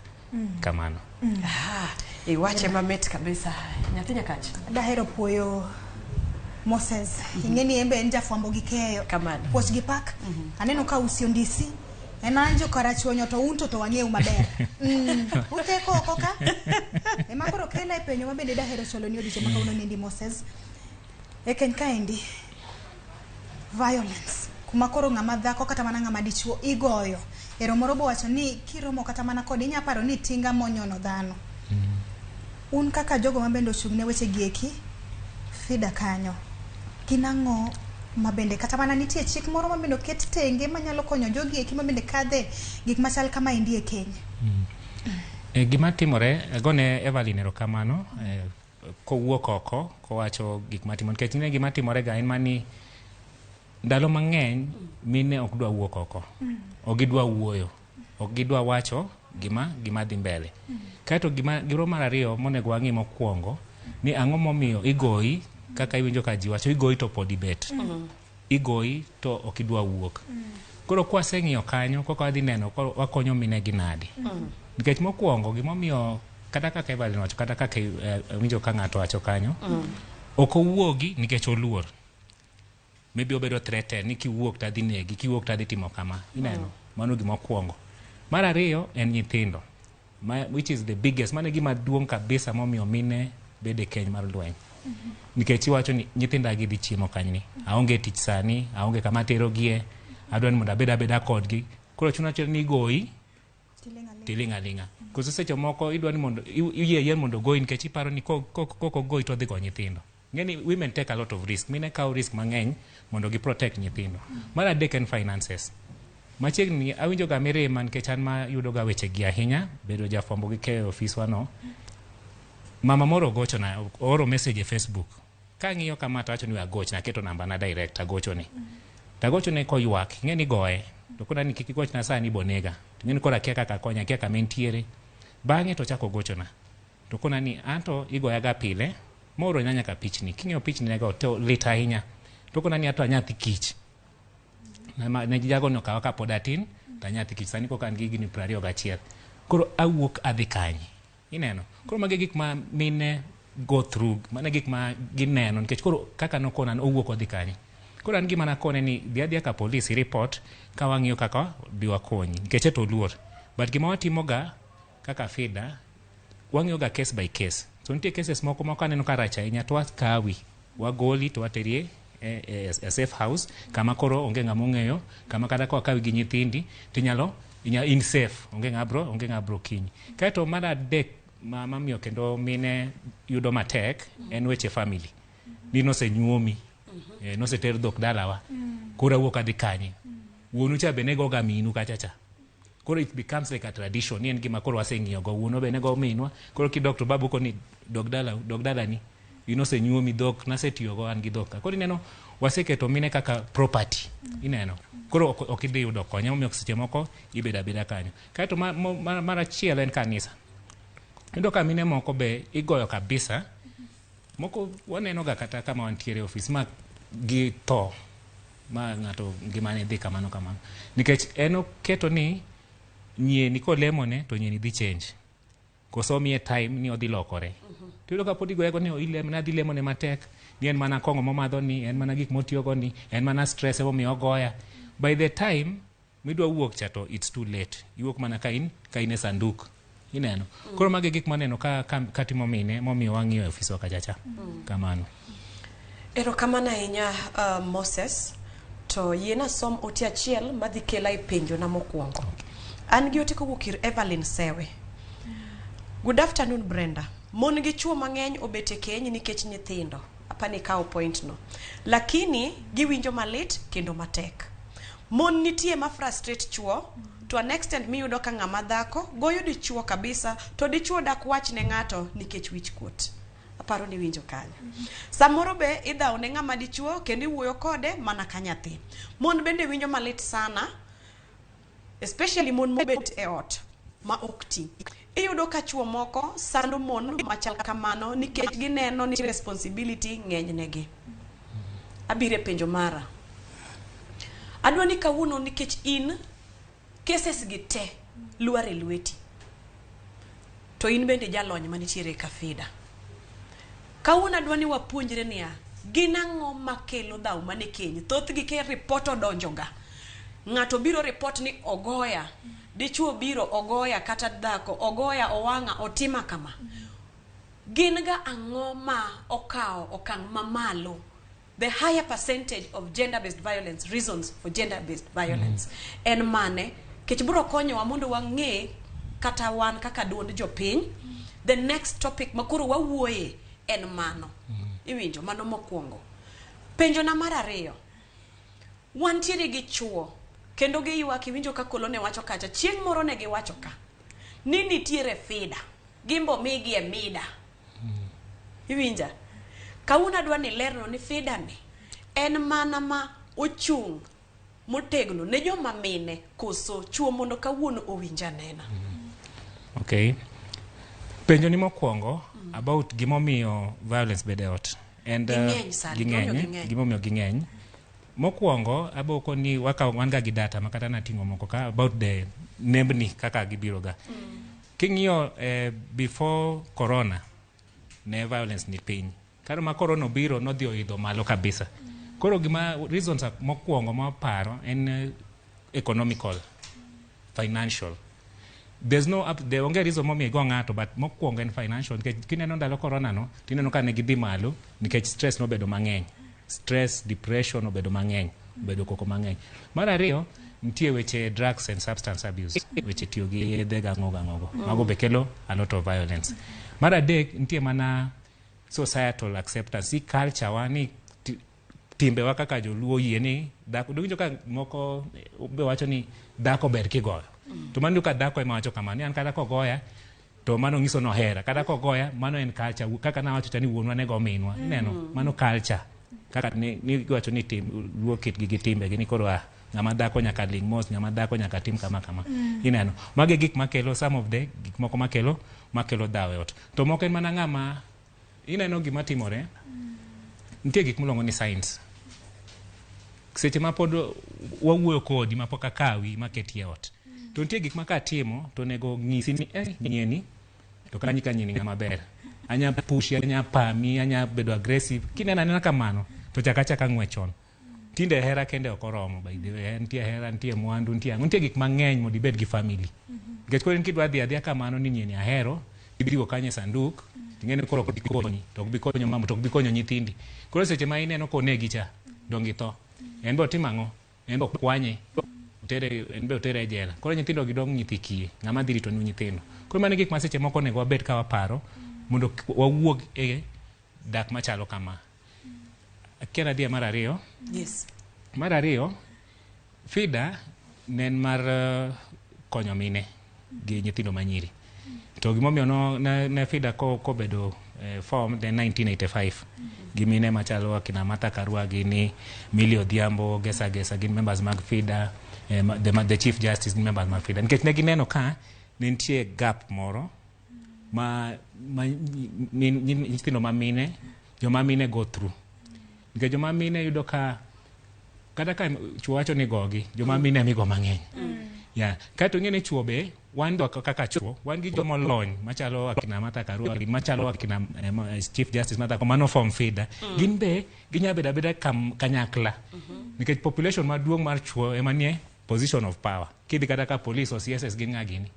Kamano. Ah, iwache mamit kabisa. Nyathi Nyakach. Dahero puoyo Moses. Ing'e ni en be en jafwambo gi keyo. Kamano. Puoch gi pak. Aneno ka usio ndisi. En an jo Karachuonyo to un to wang'eyo maber. Utheko oko ka. Ema koro kela e penjo ma bende dahero chwalo ni odiochieng' ma kawuono niendi Moses. E keny kaendi, violence kuma koro ng'ama dhako kata mana ng'ama dichuo igoyo. Ero moro bowacho ni kiromo kata mana kode inya paro ni tinga monyono dhano. Un kaka jogo ma bende ochung' ne weche gi eki, FIDA kanyo, gin ang'o ma bende kata mana nitie chik moro ma bende oket tenge manyalo konyo jogi eki ma bende kadhe gik machal kamaendi e keny? Gima timore, agone Evelyn erokamano kowuok oko kowacho gik matimo nikech ne gima timore ga en mani ndalo mang'eny mine ok dwa wuok oko, ok gidwa wuoyo, ok gidwa wacho gima dhi mbele. Kaeto giro mar ariyo monego wang'i mokwongo ni ang'o momiyo igoyi kaka iwinjo ka ji wacho igoyi to pod ibet. Igoyi to ok idwa wuok. Koro kwaseng'iyo kanyo koka wadhi neno koro wakonyo mine gi nade. Nikech mokwongo gimomiyo kata kaka Evelyn wacho kata kaka winjo ka ng'ato wacho kanyo ok owuogi nikech oluor. Maybe obedo threatened ni kiwuok to adhi negi, kiwuok to adhi timo kama. Ineno? Mano gima okwongo. Mar ariyo en nyithindo. Which is the biggest. Mano e gima duong' kabisa momiyo mine bedo e keny mar lweny. Nikech iwacho ni nyithinda gi dhi chiemo kanyni. Aonge tich sani, aonge kama aterogie, adwa ni mondo abed abeda kodgi. Koro chuno achiel ni igoyi tiling' aling'a. Koso seche moko idwa ni mondo iyie yie mondo ogoyi nikech iparo ni kok ogoyi to odhi go nyithindo. Ng'eni women take a lot of risk. Mine kawo risk mang'eny mondo gi protect nyithindo. Mar adek en finances. Machiegni awinjo ga mirima nikech an ma yudo ga weche gi ahinya, bedo jafwambo gi keyo e ofiswa no. Mama moro ogochona, ooro message e Facebook. Kang'iyo kama to awacho ni we agochne, aketo namba na direct agochone. To agochone koywak, ing'e ni goye. To kona ni kik igochna sani bonega. To ing'e ni koro akia kaka akonye, akia kama entiere. Bang'e to ochako ogochona. To kona ni anto igoya ga pile, moorona nyaka pichni. King'iyo pichni nego to lit ahinya. To kona ni anto anyathi kich. Ne jago no okawa kapod atin, to anyathi kich. Sani koka an gi higni 21. Koro awuok adhi kanye? Ineno? Koro magi gik ma mine go through, mano e gik ma gineno nikech koro kaka nokona ni owuok odhi kanye. Koro an gima nakone ni dhi adhiya ka police i report ka wang'iyo kaka di wakonyi nikech eto oluor. But gima watimo ga kaka FIDA, wang'iyo ga case by case. So nitie cases moko ma kaneno ka rach ahinya to wakawi, wagoli to wateri e safe house kama koro onge ng'ama ong'eyo, kama kata ka wakawi gi nyithindi tinyalo in safe, onge ng'a bro kinyi. Kaeto mar adek ma mamiyo kendo mine yudo matek en weche family. Ni nosenyuomi, noseter dhok dalawa, koro awuok adhi kanye. Wuonu cha be ne goga minu kacha cha. Koro it becomes like a tradition, ni en gima koro waseng'iyo go, wuonwa be ne go minwa, koro kidok to babu koni dog dala, dog dalani. In osenyuomi dhok, nasetiyogo an gi dhok ka. Koro ineno waseketo mine kaka property, ineno. Koro ok idhi yudo kony, emomiyo seche moko ibedo abeda kanyo. Kaeto mar achiel en kanisa. Iyudo ka mine moko be igoyo kabisa, moko waneno ga kata kama wantiere e ofis ma gi tho ma ng'ato ngimane dhi kamano kamano. Nikech en oketo ni nyieni kolemone to nyieni dhi change. Koso omiye time ni odhi lokore. To iyudo ka pod igoye go ni ilemone, adhi lemone matek, ni en mana kong'o momadho ni, en mana gik motiyogo ni, en mana stress emomiyo ogoya. By the time midwa wuok cha to it's too late. Iwuok mana ka in e sanduk. Ineno. Koro magi gik maneno ka timo mine momiyo wang'iyo e ofiswa kacha cha. Kamano. Erokamano ahinya Moses. To yiena som ote achiel madhi kela e penjo na mokwongo. An gi ote kowuok ir Evelyn Sewe. Good afternoon Brenda. Mon gi chuo mang'eny obet e keny nikech nyithindo. Apani ikawo point no. Lakini giwinjo malit kendo matek. Mon nitie ma frustrate chuo to an extent miyudo ka ng'ama dhako goyo dichuo kabisa to dichuo dak wach ne ng'ato nikech wich kuot. Aparo ni winjo kanyo. Samoro be idhawo ne ng'ama dichuo kendo iwuoyo kode mana ka nyathi. Mon bende winjo malit sana, especially mon mobet e ot ma ok ti. Iyudo ka chuo moko sando mon machal kamano nikech gineno ni responsibility ng'eny negi. Abiro e penjo mara. Adwa ni kawuono nikech in cases gi te lwar e lweti. To in bende jalony manitiere e Kafida. Kawuono adwa ni wapuonjre niya, gin ang'o makelo dhaw mane keny? Thothgi ke report odonjoga. Ng'ato biro report ni ogoya, dichuo biro ogoya kata dhako ogoya owang'a otima kama. Gin ga ang'o ma okawo okang' mamalo? The higher percentage of gender-based violence, reasons for gender-based violence. En mane? Kech biro konyowa mondo wang'e kata wan kaka duond jopiny. The next topic makoro wawuoye en mano. Iwinjo, mano mokwongo. Penjo na mar ariyo. Wantiere gi chuo kendo giywak iwinjo ka kolo ne wacho kacha chieng' moro ne giwacho ka ni nitiere FIDA gimbo migi e mida iwinja kawuono adwa ni lerno ni FIDA ni en mana ma ochung' motegno ne joma mine koso chuo mondo kawuono owinj anena. Okay. Penjo ni mokwongo about gimomiyo violence bedo e ot. And Ging'eny sani, ging'eny, gimomiyo ging'eny. gimomiyo ging'eny. Mokwongo abo koni wakawo wan ga gi data ma kata nating'o moko ka about the nembni kaka gibiro ga. King'iyo before corona ne violence ni piny. Karo ma corona obiro nodhi oidho malo kabisa. Koro gima reasons mokwongo maparo en economical, financial. There's no up, there onge reason momiyo igo ng'ato but mokwongo en financial nikech kineno ndalo corona no tineno ka ne gidhi malo nikech stress nobedo mang'eny stress depression obedo mang'eny obedo koko mang'eny mar ariyo nitie weche drugs and substance abuse weche tiyo gi yedhe gang'o gang'o go mago be kelo a lot of violence mar adek nitie mana societal acceptance si culture wa ni timbewa kaka joluo yie ni dhako donjo ka moko be wacho ni dhako ber kigoyo to mano ka dhako ema wacho kamano ni an kata kogoya to mano nyiso nohera kata kogoya mano en culture kaka nawacho cha ni wuonwa ne go minwa ineno mano culture kaka ni giwacho ni tim luo kitgi gi timbegi ni koro ah ng'ama dhako nyaka ling mos ng'ama dhako nyaka tim kama kama ineno magi e gik makelo some of the gik moko makelo makelo dhaw e ot to moko en mana ng'ama ineno gima timore nitie gik miluongo ni signs seche ma pod wawuoyo kodi ma pok akawi maketi e ot to nitie gik ma katimo to onego ng'isi ni eh, nyieni to kanyi ka nyini ng'ama ber anya pushi anya pami anya bedo aggressive kineno anena kamano to chaka achaka ng'wech chon tinde hera kende ok oromo by the way nitie hera nitie mwandu nitie ang'o nitie gik mang'eny mondo ibed gi family nikech koro in kidwa dhi adhiya kamano ni nyieni ahero ibiro kanyo e sanduk ting'e ni koro ok bi konyi to ok bi konyo mama to ok bi konyo nyithindi koro seche ma ineno konegi cha dong itho en be otimo ang'o en be okwanye otere en be otere e jela koro nyithindo gi dong' nyithi kiye ng'ama dhi rito nu nyithindo koro mano e gik ma seche moko onego wabed ka waparo mondo wawuog e dak machalo kama akia nadhi e mar ariyo Yes. mar ariyo FIDA ne en mar konyo mine gi nyithindo manyiri to gimomiyo no, ne, ne FIDA kobedo formed en 1985 gi mine machalo akina Martha Karua gini Millie Odhiambo Gesa Gesa gin members mag FIDA the Chief Justice gin members mag FIDA nikech ne gineno ka ne nitie gap moro ma nyithindo ma mine joma mine go through nikech joma mine yudo ka kata ka chuo wacho ni gogi joma mine emigo mang'eny yeah. Kaeto ing'e ni chuo be wan be kaka chuo wan gi joma olony machalo akina Martha Karua gi machalo akina Chief Justice Martha Koome mano form FIDA gin be ginya bedo abeda kanyakla nikech population maduong' mar chuo ema nie position of power kidhi kata ka police o CSS gin ng'a gini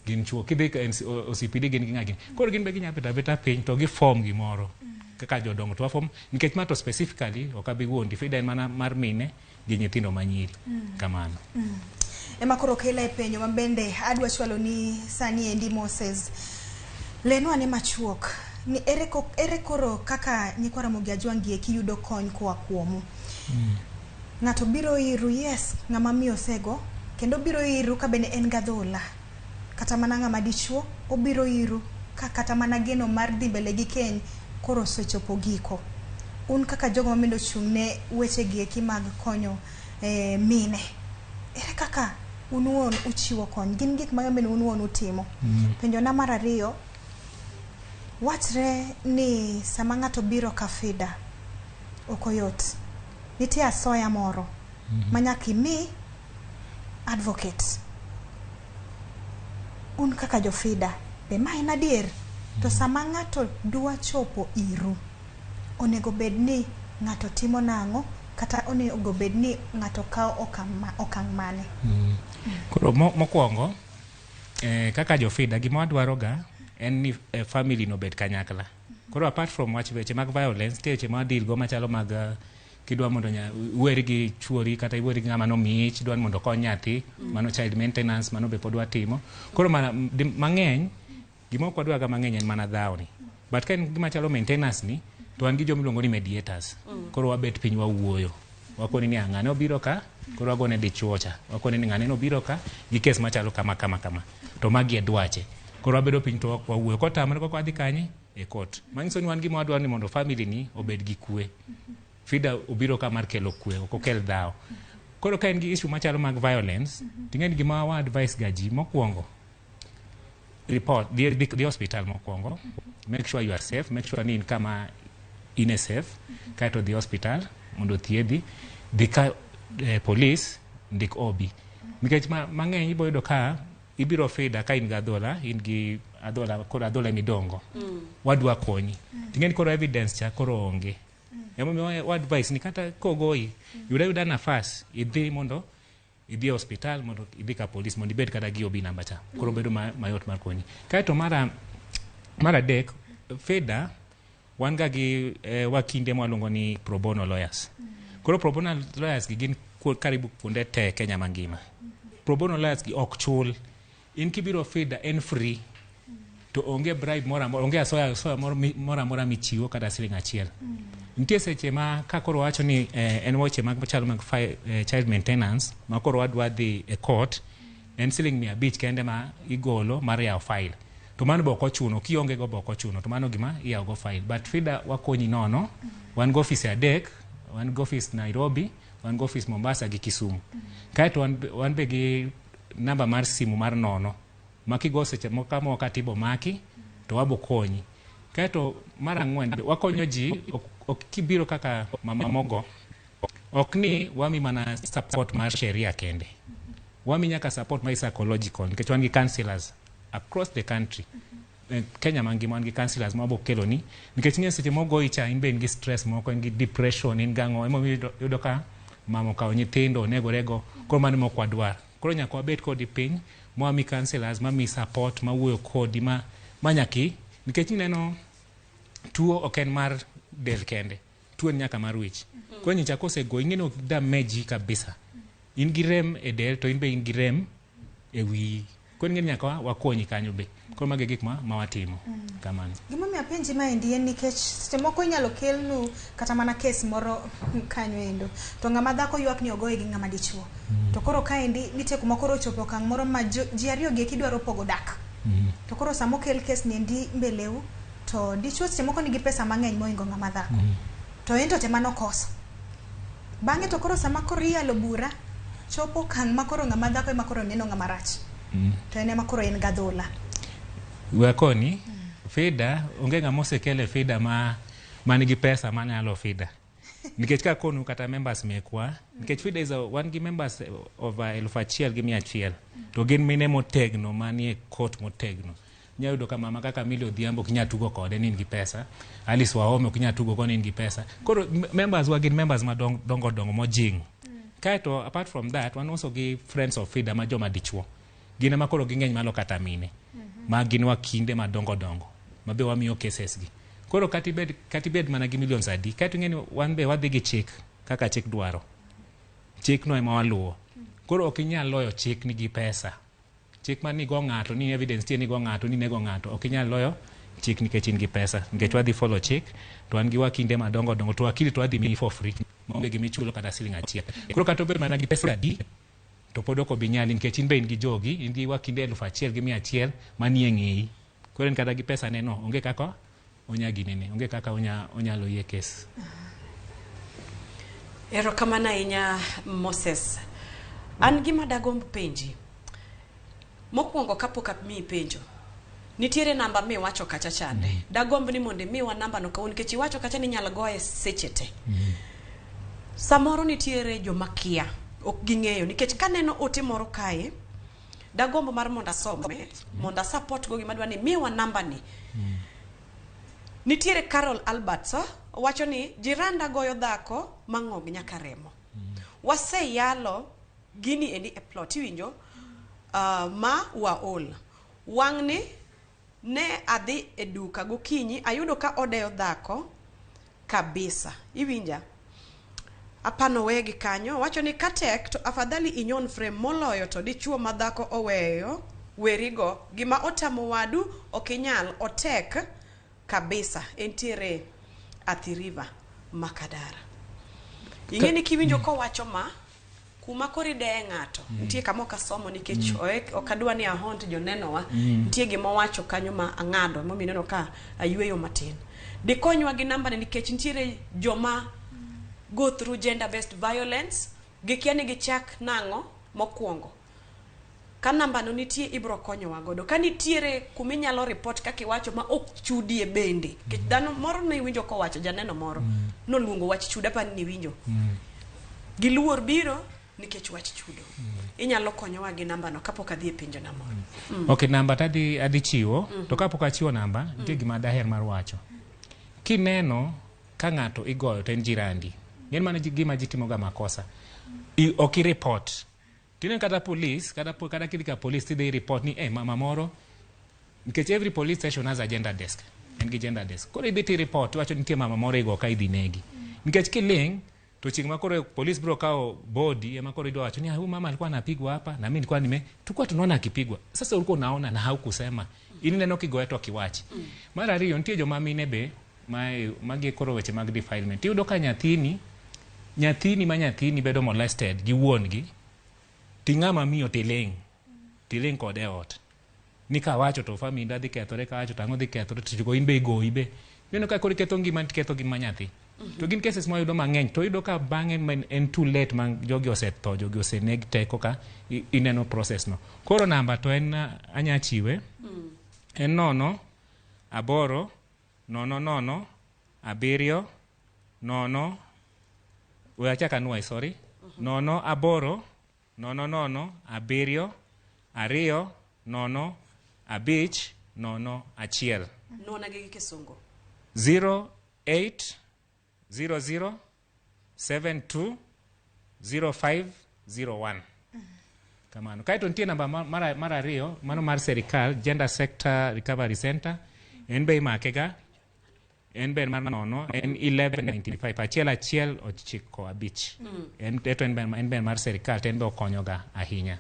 gin chuo kidhi ka NC OCPD gin gi ng'a gini koro gin be ginya bedo abeda piny to gi form gimoro kaka jodongo to wafom nikech ma to specifically ok abi wuondi FIDA en mana mar mine gi nyithindo manyiri kamano Ema koro kela e penjo ma bende adwa chwalo ni sani endi Moses lenwa ane machuok ni ere koro kaka nyikwa Ramogi Ajwang' gi eki yudo kony koa kuomu ng'ato biro iru yes ng'ama miyo osego kendo biro iru ka bende en gadhola kata mana ng'ama dichuo obiro iru ka kata mana geno mar dhi mbele gi keny koro osechopo giko. Un kaka jogo mabende ochung' ne weche gi eki mag konyo mine, ere kaka un wuon uchiwo kony? Gin gik mage mabende un wuon utimo? Penjo na mar ariyo, wachre ni sama ng'ato biro ka FIDA ok oyot. Nitie asoya moro ma nyaka imi advocate. Un kaka jo FIDA, be ma en adier? To sama ng'ato dwa chopo iru, onego bed ni ng'ato timo nang'o kata onego bed ni ng'ato kawo okang' mane? Koro mokwongo kaka jo FIDA gima wadwaro ga en ni family no bed kanyakla. Koro apart from wach weche mag violence, nitie weche ma wadeal go machalo mag kidwa mondo iweri gi chuori kata iweri gi ng'ama nomiyi ich, idwa ni mondo okony nyathi, mano child maintenance, mano be pod watimo. Koro mang'eny gima ok wadwa ga mang'eny en mana dhawo ni. But ka en gima chalo maintenance ni, to wan gi joma iluongo ni mediators. Koro wabet piny wawuoyo. Wakoni ni ng'ane obiro ka, koro wagone dichuo cha. Wakoni ni ng'ane obiro ka gi kes machalo kama kama kama. To magi e dwache. Koro wabedo piny to wawuoyo. Kotamre koko wadhi kanye? E court. Manyiso ni wan gima wadwaro ni mondo family ni obed gi kwe. FIDA obiro ka mar kelo kwe, ok okel dhawo. Koro ka en gi issue machalo mag violence, ting'e ni gima wa advice ga ji mokwongo, report, dhi hospital mokwongo, make sure you are safe, make sure ni in kama in e safe, kaeto dhi hospital mondo thiedhi, dhi ka police, ndik OB. Nikech mang'eny ibo yudo ka ibiro FIDA ka in gi adhola, in gi adhola, koro adhola midongo. Wadwa konyi. Ting'e ni koro evidence cha koro onge. Emomiyo wa advice ni kata kogoyi, yud ayuda nafas, idhi mondo idhi e hospital, mondo idhi ka police, mondo ibed kata gi OB namba cha. Koro bedo mayot mar konyi. Kaeto mar adek, FIDA wan ga gi wakinde mwaluongo ni pro bono lawyers. Koro pro bono lawyers gi gin karibu kuonde te Kenya mangima. Pro bono lawyers gi ok chul. In kibiro FIDA en free. To onge bribe moro amora, onge asoya moro amora michiwo kata siling achiel. Nitie seche ma ka koro wacho ni en weche mag machalo mag child maintenance ma koro wadwa dhi e court, en siling 500 kende ma igolo mar yawo file. To mano be ok ochuno, kionge go be ok ochuno, to mano gima iyawo go file. But FIDA wakonyi nono, wan go office adek, wan go office Nairobi, wan go office Mombasa gi Kisumu. Kaeto wan be gi namba mar simu mar nono, ma kigo seche moko kama wakati ibo maki, to wabo konyi. Kaeto mar ang'wen, wakonyo ji, ok kibiro kaka mama mogo, ok ni wami mana support mar sheria kende. Wami nyaka support mar psychological, nikech wan gi counselors across the country. Kenya mangima wan gi counselors ma wabo keloni, nikech ing'e seche mogoyi cha in be in gi stress moko, in gi depression, in gang'o, emomiyo iyudo ka mama okawo nyithindo onegorego, koro mano ema ok wadwar. Koro nyaka wabed kodi piny, mwami counselors, mami support, mawuoyo kodi, ma nyaki, nikech ineno tuo ok en mar del kende, tuo en nyaka mar wich. Koro nyicha kosegoyi, ing'e ni ok damage kabisa. In gi rem e del, to in be in gi rem e wiyi. Koro ing'e ni nyaka wakonyi kanyo be. Koro mago e gik ma watimo. Kamano. Gimomiyo apenji maendi en nikech seche moko inyalo kelnu kata mana kes moro kanyo endo. To ng'ama dhako ywak ni ogoye gi ng'ama dichuo. To koro kaendi nitie kuma koro ochopo okang' moro ma ji ariyo gi eki dwaro pogo dak. To koro sama okel kes ni endi mbeleu, to dichuo seche moko nigi pesa mang'eny mohingo ng'ama dhako. To en to tema nokoso. Bang'e to koro sama koro iyalo bura, chopo okang' ma koro ng'ama dhako ema koro neno ng'ama rach. To en ema koro en gadhola. Wakoni, FIDA, onge ng'ama osekele FIDA ma nigi pesa manyalo FIDA. Nikech ka konu kata members mekwa, nikech FIDA is a, wan gi members over 1,100. To gin mine motegno manie court motegno. Inyalo yudo ka mama kaka Milly Odhiambo ok inyal tugo kode ni in gi pesa. Alice Wahome ok inyal tugo go ni in gi pesa. Koro members wa gin members madongo dongo mojing. Kaeto apart from that, wan also gi friends of FIDA ma joma dichuo. Gin ema koro ging'eny malo kata mine. Ma gin wakinde madongo dongo. Ma be wamiyo cases gi. Koro kata ibed mana gi millions adi, kaeto ing'e ni wan be wadhi gi chik kaka chik dwaro. Chik no ema waluwo. Koro ok inyal loyo chik nigi pesa. Chik ma ni go ng'ato, ni evidence tie ni go ng'ato, ni nego ng'ato, ok inyal loyo chik nikech in gi pesa. Nikech wadhi follow chik, to wan gi wakinde madongo dongo, to wakili to wadhi miyi for free. Maonge gima ichulo kata siling achiel. Koro kata obed mana gi pesa adi, to pod ok obi nyali nikech in be in gi jogi, in gi wakinde 1,100 manie ng'eyi. Koro en kata gi pesa ne no, onge kaka onya ginene onge kaka onya onyalo yie kes. Erokamano ahinya Moses. An gima dagomb penji. Mokwongo kapok amiyi penjo. Nitiere namba miwacho kacha chande. Dagomb ni mondo imiwa namba no kawuono nikech iwacho kacha ni inyalo goye seche te. Samoro nitiere joma kia, ok ging'eyo nikech kaneno ote moro kae, dagombo mar mondo asome, mondo a support go gima adwa ni miwa namba ni. Nitiere Carol Alberts owacho ni jiranda goyo dhako mang'og nyaka remo. Waseyalo gini endi e plot iwinjo ma waol. Wang'ni ne adhi e duka gokinyi ayudo ka odeyo dhako kabisa. Iwinja? Apano wegi kanyo wacho ni katek to afadhali inyon frame moloyo to dichuo ma dhako oweyo werigo gima otamo wadu ok inyal otek kabisa entiere Athi River Makadara. Ing'e ni kiwinjo kowacho ma kuma koro ideye ng'ato nitie kama ok asomo nikech ok adwa ni ahont jonenowa nitie gima owacho kanyo ma ang'ado momiyo ineno ka ayweyo matin dikonywa gi namba ni nikech nitiere joma go through gender based violence gikia ni gichak nang'o mokwongo ka namba no nitie ibro konyowa godo ka nitiere kuminyalo report kaka iwacho ma ok chudie bende nikech dhano moro ne iwinjo kowacho janeno moro noluongo wach chudo apani niwinjo giluor biro nikech wach chudo inyalo konyowa gi namba no kapok adhi e penjo na moro Ok, namba to adhi chiwo, to kapok achiwo namba, nitie gima daher mar wacho. Kineno ka ng'ato igoyo to en jirandi, ng'en mano gima ji timoga makosa. Ok i report. Tineno kata police, kata kidhi ka police tidhi report ni eh, mama moro, nikech every police station has a gender desk. En gi gender desk. Koro idhi ti report, iwacho ni nitie mama moro igo ka idhi negi. Nikech kiling, to chieng' ma koro police bro kawo body ema koro idwa wacho ni "Ah, huyu mama alikuwa anapigwa hapa na mimi nilikuwa tulikuwa tunaona akipigwa. Sasa ulikuwa unaona na haukusema. In ineno kigoye to kiwachi. Mar ariyo nitie joma mine be ma magi koro weche mag defilement. Iyudo ka nyathini ma nyathini bedo molested gi wuon gi ti ng'ama miyo tiling'. Tiling' kode e ot. Ni kawacho to family dhi kethore, kawacho to ang'o dhi kethore, to sechego in be igoyi be. Ineno ka koro iketho ngima tiketho ngima nyathi. To gin cases mwayudo mang'eny to iyudo ka bang'e en too late ma jogi osetho, jogi oseneg te koka ineno process no. Koro namba to en anya chiwe. En 0 8 0 0 7 0 we achak anuoye, sorry. 0 8 0 0 7 2 0 5 0 1. Nuona gi kisungu 0 8 0 0 7 2 0 5 0 1. Kamano. Kaeto nitie namba mar ariyo, mano mar serikal, Gender Sector Recovery Center, en be imake ga, en be mar nono, en 1195, 1 1 9 5. En, eto en be mar serikal, to en be okonyoga ahinya.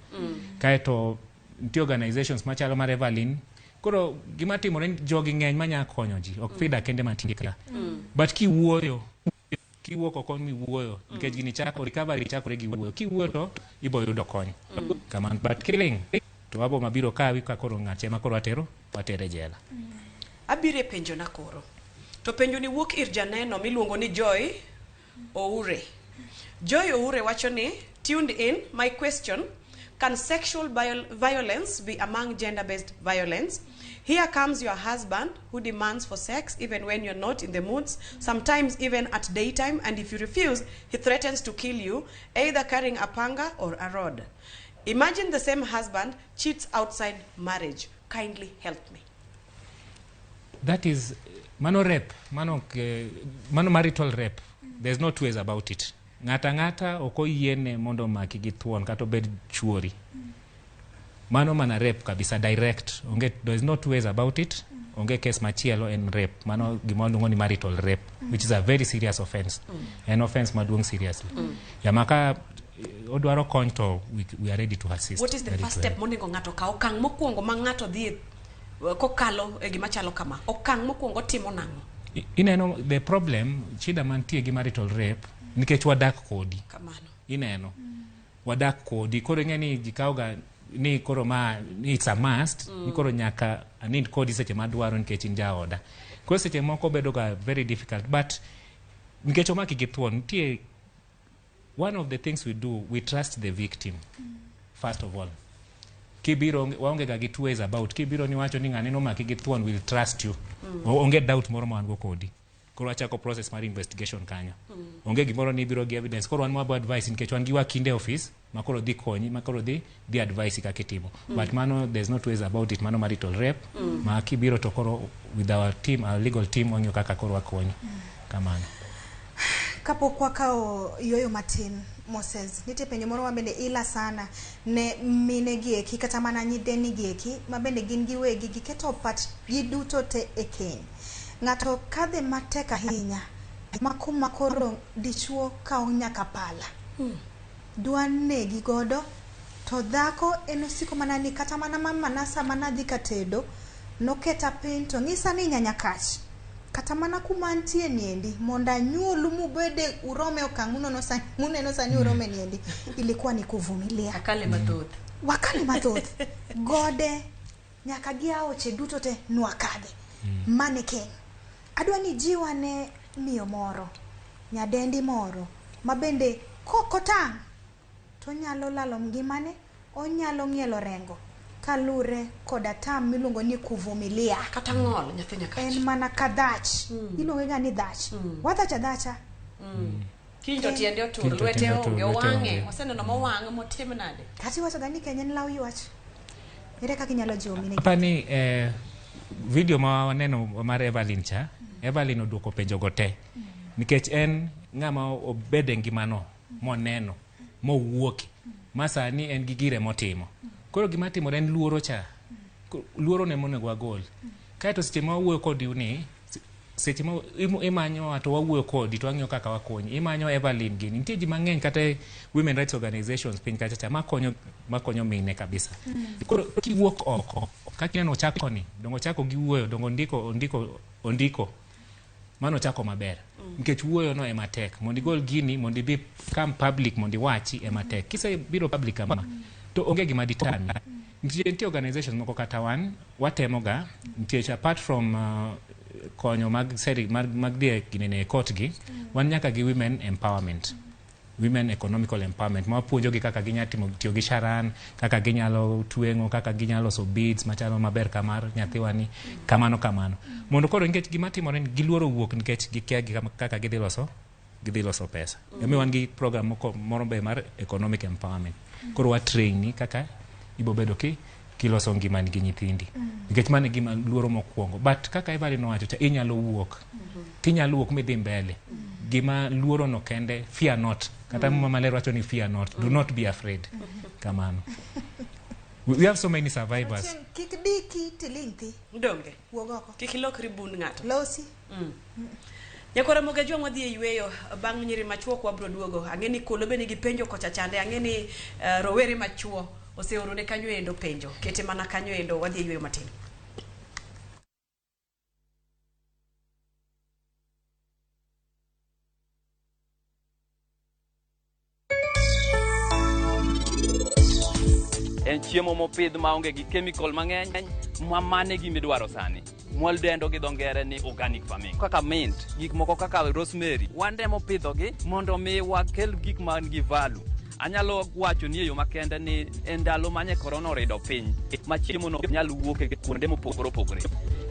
Kaeto nitie organizations machalo mar Evelyn. Koro gima timore ni jogi ng'eny manya konyo ji, ok FIDA kende mantie ka. But kiwuoyo, kiwuok oko miwuoyo, nikech gini chako, recovery chakore gi wuoyo. Kiwuoyo to ibo yudo kony. Kamano, but kiling, to wabo mabiro kawi ka koro ng'ache ma koro watere jela. Abiro e penjo na koro. To penjo ni wuok ir janeno miluongo ni Joy Oure. Joy Oure wacho ni, tuned in, my question, can sexual violence be among gender-based violence? Here comes your husband who demands for sex even when you're not in the moods, sometimes even at daytime, and if you refuse, he threatens to kill you, either carrying a panga or a rod. Imagine the same husband cheats outside marriage. Kindly help me. That is mano rape, mano marital rape. There's no two ways about it. Ng'ata ng'ata ok oyiene mondo omaki gi thuon kata obed chuori. Mano mana rape kabisa direct. Onge, there's no two ways about it. Onge case machielo en rape. Mano gima waluongo ni marital rape, which is a very serious offense. En offense maduong' seriously. Yamaka odwaro kony to we are ready to assist. What is the Ready first to step help. monego ng'ato kaw? Okang' mokwongo ma ng'ato dhi kokalo e gima chalo kama. Okang' mokwongo timo nang'o? Ineno the problem, shida mantie gi marital rape, nikech wadak kodi. Kamano. Ineno. Wadak kodi. Koro ing'e ni ji kawoga ni koro ma, ni it's a must, ni koro nyaka anind kodi seche madwaro nikech in jaoda. Koro seche moko bedo ga very difficult, but nikech omaki gi thuon, nitie one of the things we do, we trust the victim first of all. Kibiro waonge ga gi two ways about. Kibiro ni wacho ni ng'ane nomaki gi thuon, we'll trust you. Onge doubt moro ma wan go kodi. Koro wachako process mar investigation kanyo. Onge gimoro ni ibiro gi evidence. Koro wan wabo advice nikech wan gi wakinde office ma koro dhi konyi, ma koro dhi dhi advice kaka itimo. But mano there's no two ways about it. Mano marital rape. Ma kibiro to koro with our team, our legal team, wang'iyo kaka koro wakonyi. Kamano. Kapok wakawo yueyo matin, Moses, nitie penjo moro ma bende ila sana ne mine gi eki kata mana nyideni gi eki ma bende gin giwegi giketo pachgi duto te e keny. Ng'ato kadhe matek ahinya ma kuma koro dichuo kawo nyaka pala dwa negi godo, to dhako en osiko mana ni kata mana mama na sama nadhi ka tedo noketa piny to ng'isa ni nyanya kach kata mana kuma antie niendi mondo anyuolu mubede urome okang' munono sani muneno sani urome niendi ilikuwa ni kuvumilia. Akale mathoth. Wakale mathoth gode nyaka gi aoche duto te nwakadhe. Mane keny adwa ni jiwa ne miyo moro, nyadendi moro mabende kokotang' to onyalo lalo ngimane, onyalo ng'ielo rengo kalure koda tam miluongo ni kuvumilia. Kata ng'ol nyathi nyakach. En mana ka dhach. Iluonge ga ni dhach. Wadhach adhacha. Kiny to tiende otur, Kiny to lwete tiende otur, onge, lwete owang'e. onge. Oseneno mowang' motim nade? Kata iwacho ga ni keny en law ywach. Ere kaka inyalo jiwo mine gi? Apani video ma waneno mar Evelyn cha, Evelyn oduoko penjo go te. Nikech en ng'ama obede ngimano, moneno, mowuoki, ma sani en gi gire motimo. Koro gima timore en luoro cha. Luoro ne monego wagol. Kaeto seche ma wawuoyo kodi ni, seche ma imanyowa to wawuoyo kodi to wang'iyo kaka wakonyi. Imanyo Evelyn gini. Nitie ji mang'eny kata e women rights organizations piny kacha cha makonyo mine kabisa. Koro kiwuok oko, kaka ineno ochako ni, dongo ochako gi wuoyo, dongo ondiko, ondiko, ondiko. Mano ochako maber. Nikech wuoyo no ema tek. Mondo igol gini, mondo ibi come public, mondo iwachi ema tek. Kisebiro public kama, to onge gima ditami. Nitie organizations moko kata wan, watemoga, nikech apart from konyo mag seri, mag dhi e ginene e court gi, wan nyaka gi women empowerment. Women economical empowerment. Ma wapuonjogi kaka ginyalo timo tiyo gi sharan, kaka ginyalo tweng'o, kaka ginyalo loso beads machalo maber kamar nyathiwa ni, kamano kamano. Mondo koro nikech gima timore ni giluoro wuok nikech gikia gi kaka gidhi loso pesa. Emomiyo wan gi program moko moro be mar economic empowerment. Koro wa train ni kaka ibo bedo kiloso ngimani gi nyithindi. Nikech mano e gima luoro mokwongo. But kaka Evelyn nowacho cha, inyalo wuok. Tinyalo wuok midhi mbele. Gima luoro no kende, fear not. Kata Muma Maler wacho ni fear not. Do not be afraid. Kamano. We have so many survivors. Chieng' kik diki tiling' thi. Donge. Wuog oko. Kik ilokri bund ng'ato. Losi. Nyakwara Moga Jwang' wadhi e yueyo bang' nyiri machuok wabro duogo. Ang'e ni kolo be nigi penjo kocha chande. Ang'e ni rowere machuo oseorone kanyo endo penjo. Kete mana kanyo endo wadhi e yueyo matin. En chiemo mopidh maonge gi chemical mang'eny, ma mane gima idwaro sani. Mwadendo gi dho ngere ni organic farming. Kaka mint, gik moko kaka rosemary, wandemo pidhogi mondo mi wakel gik man gi value. Anyalo wacho ni e yo makende ni e ndalo manye corona orido piny, ma chiemo no nyal wuok e kuonde mopogore opogore.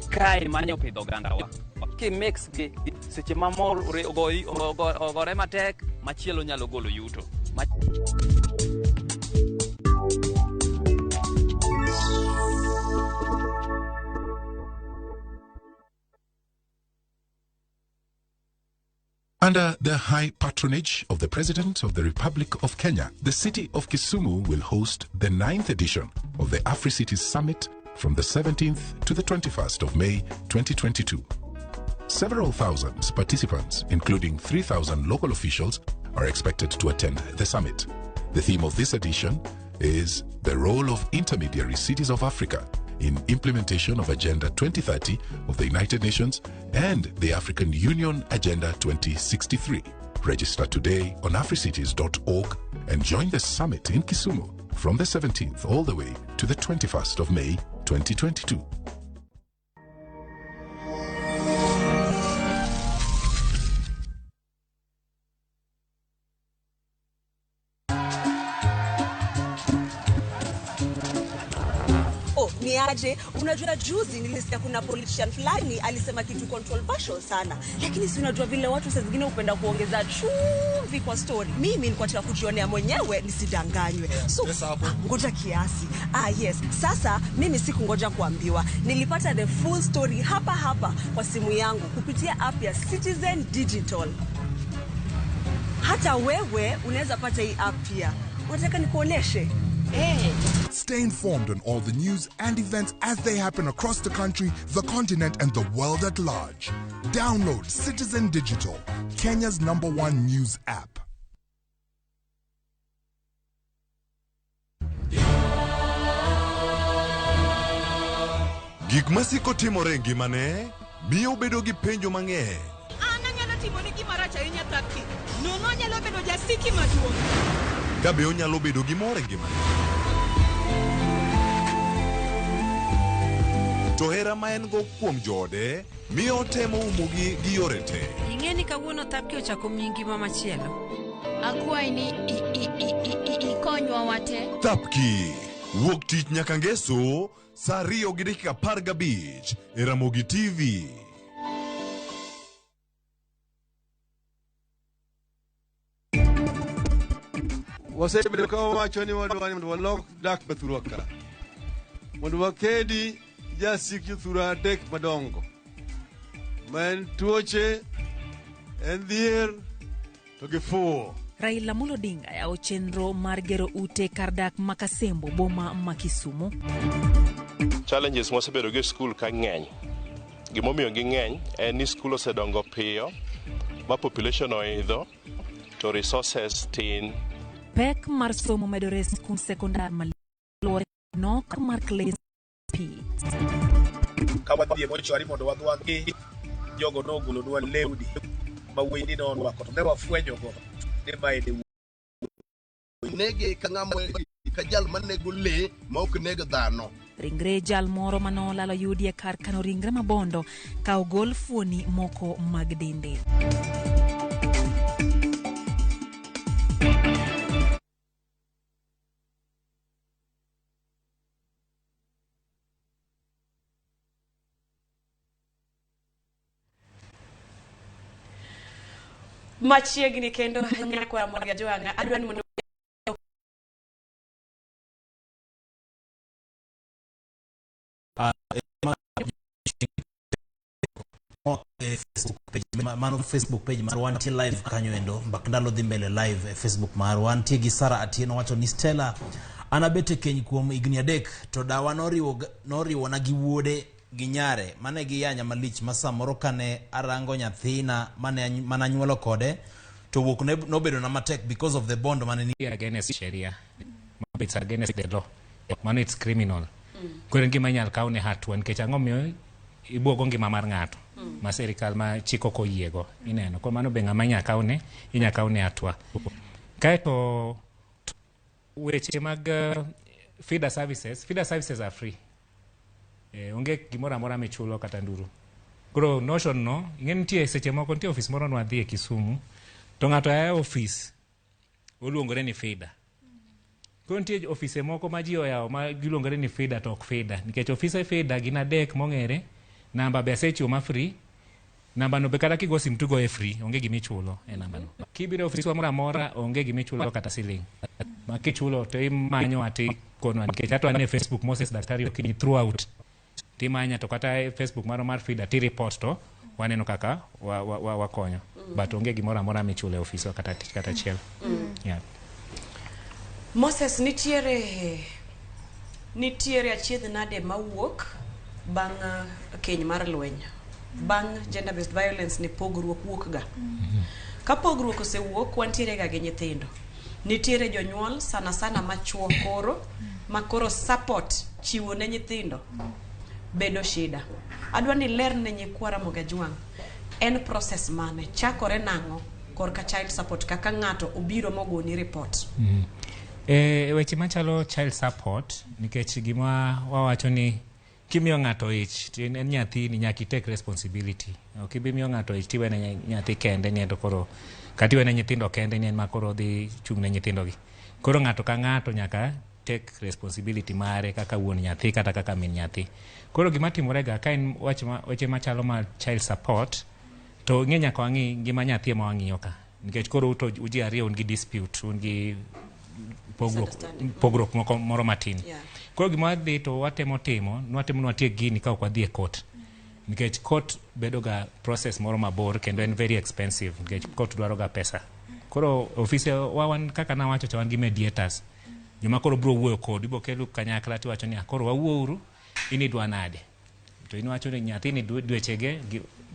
Kae manye opidho ogandawa. Ki mix gi, seche ma mor ogore matek, machielo nyalo golo yuto. Under the high patronage of the President of the Republic of Kenya, the city of Kisumu will host the 9th edition of the AfriCities Summit from the 17th to the 21st of May 2022. Several thousand participants, including 3,000 local officials, are expected to attend the summit. The theme of this edition is the role of intermediary cities of Africa in implementation of Agenda 2030 of the United Nations and the African Union Agenda 2063. Register today on africities.org and join the summit in Kisumu from the 17th all the way to the 21st of May 2022. Ni aje? Unajua juzi nilisikia kuna politician fulani alisema kitu controversial sana, lakini si unajua vile watu saa zingine hupenda kuongeza chumvi kwa story. Mimi nilikuwa nataka kujionea mwenyewe nisidanganywe, so ngoja kiasi. Ah, yes. Sasa mimi sikungoja kuambiwa, nilipata the full story hapa hapa kwa simu yangu kupitia app ya Citizen Digital. Hata wewe unaweza pata hii app pia. Unataka nikuoneshe? Hey. Stay informed on all the news and events as they happen across the country, the continent, and the world at large. Download Citizen Digital, Kenya's #1 news app. Gik masiko timore e ngimane miyo obedo gi penjo mang'eny. An anyalo timoni gima rach ahinya Thapki. Nono anyalo bedo jasiki maduong'. Ka be onyalo bedo gi mor e ngimane. To hera ma en go kuom joode miyo otemo umogi gi yore te. Ing'e ni kawuono Thapki ochako miyi ngima machielo. Akwayi ni ikonywa wate. Thapki wuok tich nyaka ngeso saa 2:15 e Ramogi TV. Wasebedo ka wawacho ni wadwa ni mondo walok dak mathurwa ka. Mondo wakedi jasik jothurwa adek madongo. Ma en tuoche, en dhier, to gi fuwo. Raila Amolo Odinga yawo chenro mar gero ute kar dak ma Kasembo boma ma Kisumu. Challenges mwasebedo go e skul ka ng'eny. Gimomiyo ging'eny en ni skul osedongo piyo ma population oidho to resources tin. Pek mar somo medore e skund sekondar maluwore nok mar klas P. Ka wadhi e mochwari mondo wadhi wang'i jogo nogolonwa lewni ma wuoyini norwako to ne wafwenyogo ni mae ne wuoyi. Nege ka ng'ama ka jal manego lee ma ok neg dhano. Ringre jal moro manolalo yudi e kar kano ringre mabondo ka ogol fuoni moko mag dende. Machiegni kendo nyakwa Ramogi Ajwang'a adwa ni mondo Facebook page mano Facebook page mar wantie live kanyo endo mbak ndalo dhi mbele live e Facebook mar wantie gi Sara Atieno wacho ni Stella an abet e keny kuom higni 3 to dawa noriwona gi wuode gi nyare mane giyanya malich ma samoro kane arango nyathina mane mananyuolo kode to wuok nobedo na matek because of the bond mane ni against sheria, it's against the law, mano it's criminal. Koro en gima inyal kawne hatua nikech ang'o miyo ibuogo ngima mar ng'ato ma sirikal ma chik ok oyiego ineno. Koro mano be ng'ama inya kawne inya kawne hatua. Kaeto weche mag feeder services are free. Onge gimoro amora michulo kata nduru. Koro notion no, ing'e nitie seche moko nitie ofis moro nwadhi e Kisumu to ng'ato aya e ofis oluongore ni feeder. Koro nitie ofise moko ma ji oyawo ma giluongore ni feeder to ok feeder nikech ofise feeder gin 3 mong'ere, namba be asechiwo ma free, namba no be kata kigo sim tigoye free, onge gimichulo e namba no. Kibiro e ofiswa moro amora onge gimichulo kata siling. Ma kichulo to imanyowa tikonwa nikech hata wan e Facebook Moses Daktari Okinyi throughout. Timanya to kata e Facebook maro mar feeder ti report to waneno kaka wakonyo. But onge gimoro amora michulo e ofiswa kata achiel. Yeah. Moses, nitiere achiedh nade mawuok bang' keny mar lweny, bang' gender based violence ni pogruok wuok ga. Ka pogruok osewuok wantiere ga gi nyithindo. Nitiere jonyuol sana sana machuo koro ma koro support chiwo ne nyithindo bedo shida. Adwa ni ler ne nyikwa Ramogi Ajwang' en process mane chakore nang'o korka child support kaka ng'ato obiro mogoni report. Weche machalo child support nikech gima wawacho ni kimiyo ng'ato ich to en nyathini nyaka i take responsibility. Ok ibi miyo ng'ato ich tiwene nyathi kende ni en to koro kata iwene nyithindo kende ni en ma koro odhi chung' ne nyithindo gi. Koro ng'ato ka ng'ato nyaka take responsibility mare kaka wuon nyathi kata kaka min nyathi. Koro gima timore ga ka en wach ma, weche machalo mar child support to ing'e nyaka wang'i ngima nyathi ema wang'iyo ka nikech koro uto ji ariyo un gi dispute un gi pogruok Misunderstanding. pogruok moko moro matin. Koro gima wadhi to watemo timo nwatemo ni watiek gini ka ok wadhi e court nikech court bedo ga process moro mabor kendo en very expensive nikech court dwaro ga pesa. Koro ofise wa wan kaka nawacho cha wan gi mediators joma koro biro wuoyo kodu ibo kelu kanyakla tiwacho ni "Ah, koro wawuouru in idwa nade to in iwacho ni nyathini dwechege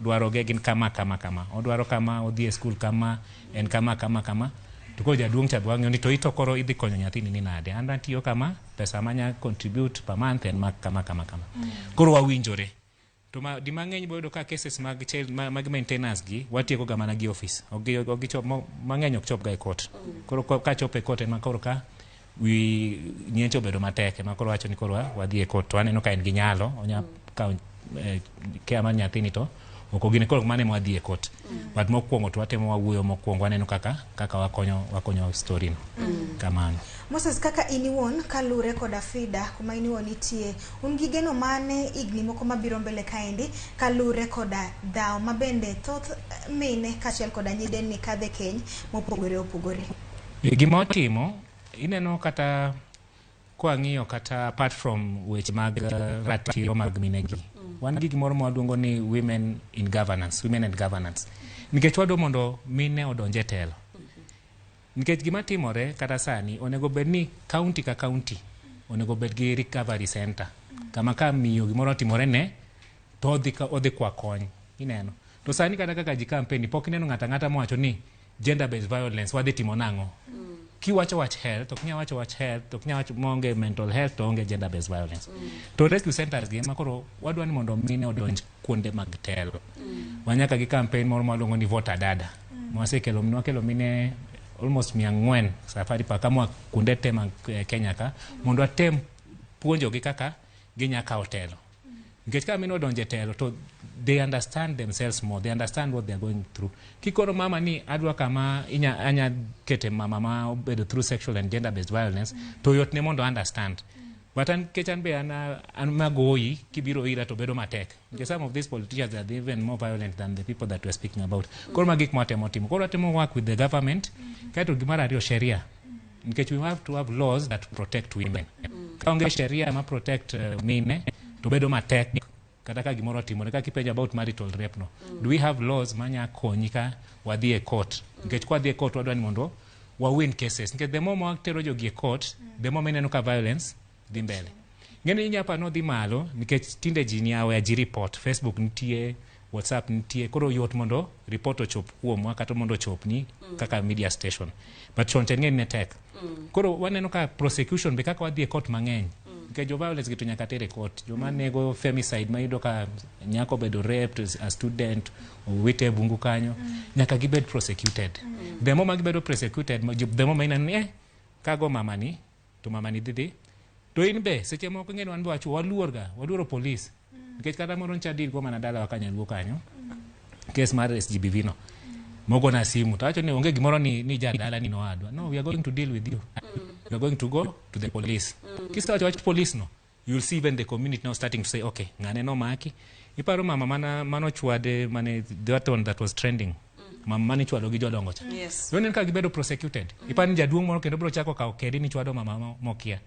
dwaroge gin kama kama kama odwaro kama odhi e skul kama en kama kama kama to koro jaduong' cha be wang'iyo ni to ito koro idhi konyo nyathini ni nade an atiyo kama pesa manya contribute per month en ma kama kama kama koro wawinjore to ma, di mang'eny boyudo ka cases mag child, mag maintenance gi watieko ga mana gi office ok gichop mang'eny ok chop ga e court koro ka chopo e court ema koro ka wi nyencho obedo matek ema koro wacho ni koro wadhi e court to aneno ka en gi nyalo onya kawo care mar nyathini to ok ogine koro mano ema wadhi e court but mokwongo to watemo wawuoyo mokwongo waneno kaka wakonyo story no kamano. Moses, kaka in iwuon kalure koda FIDA kuma in iwuon nitie, un gi geno mane higni moko mabiro mbele kaendi kalure koda dhawo ma bende thoth mine kaachiel koda nyidenni kadhe keny mopogore opogore? Gima watimo ineno kata kwang'iyo kata apart from weche mag ratiro mag minegi wan gi gimoro ma waluongo ni women in governance, women and governance nikech wadwa mondo mine odonj e telo nikech gima timore kata sani onego bed ni county ka county onego bed gi recovery center kama ka miyo gimoro otimore ne to odhi kwa kony ineno to sani kata kaka ji campaign pok ineno ng'ato ang'ata mowacho ni gender based violence wadhi timo nang'o kiwacho wach health ok nyal wacho wach health ok nyal wacho maonge mental health to onge gender based violence to rescue centers gi ema koro wadwa ni mondo mine odonj kuonde mag telo wanyaka gi campaign moro mwaluongo ni vote adada mwasekelo nwakelo mine almost 400 safari paka moa kuonde te mag Kenya ka mondo watem puonjogi kaka ginya kawo telo nikech ka mine odonjo e telo to they understand themselves more, they understand what they are going through. Kikoro mama ni adwa kama inya anya kete mama ma obedo through sexual and gender based violence to yot ne mondo understand but an nikech an be an magoyi kibiro ira to bedo matek nikech some of these politicians are even more violent than the people that we're speaking about. Koro ma gik mwatemo timo koro watemo work with the government kaeto gimar ariyo sheria nikech we have to have laws that protect women. Ka onge sheria ma protect mine to bedo matek kata ka gimoro otimore kaka ipenjo about marital rape no do we have laws manya konyi ka wadhi e court nikech kwa dhi e court wadwa ni mondo wa win cases nikech the more watero jogi e court the more mineno ka violence dhi mbele ng'eni inya pa nodhi malo nikech tinde ji ni aware ji report Facebook nitie WhatsApp nitie koro yot mondo report ochop kuomwa kata mondo ochopni kaka media station but chon cha ng'eni ne tek koro waneno ka prosecution be kaka wadhi e court mang'eny nikech jo violence gi to nyaka ter e court joma nego femicide ma iyudo ka nyako obedo raped a student owite e bungu kanyo nyaka gibed prosecuted the more ma gibedo prosecuted the more ma ineno ni kago mamani to mamani dhi to in be seche moko ing'eni wan be wacho waluor ga waluoro police nikech kata moro ncha deal go mana dalawa ka nyaluo kanyo case mar SGBV no mogona simu to awacho ni onge gimoro ni jadala ni nowadwa no we are going to deal with you we are going to go to the police kisewacho wach police no you will see even the community now starting to say okay ng'ane nomaki iparo mama mana manochwade mane that one that was trending mama mane ichwado gi jodongo cha Yes. Ineno ka gibedo prosecuted iparo ni jaduong' moro kendo biro chako kawo kedi ni chwado mama mokia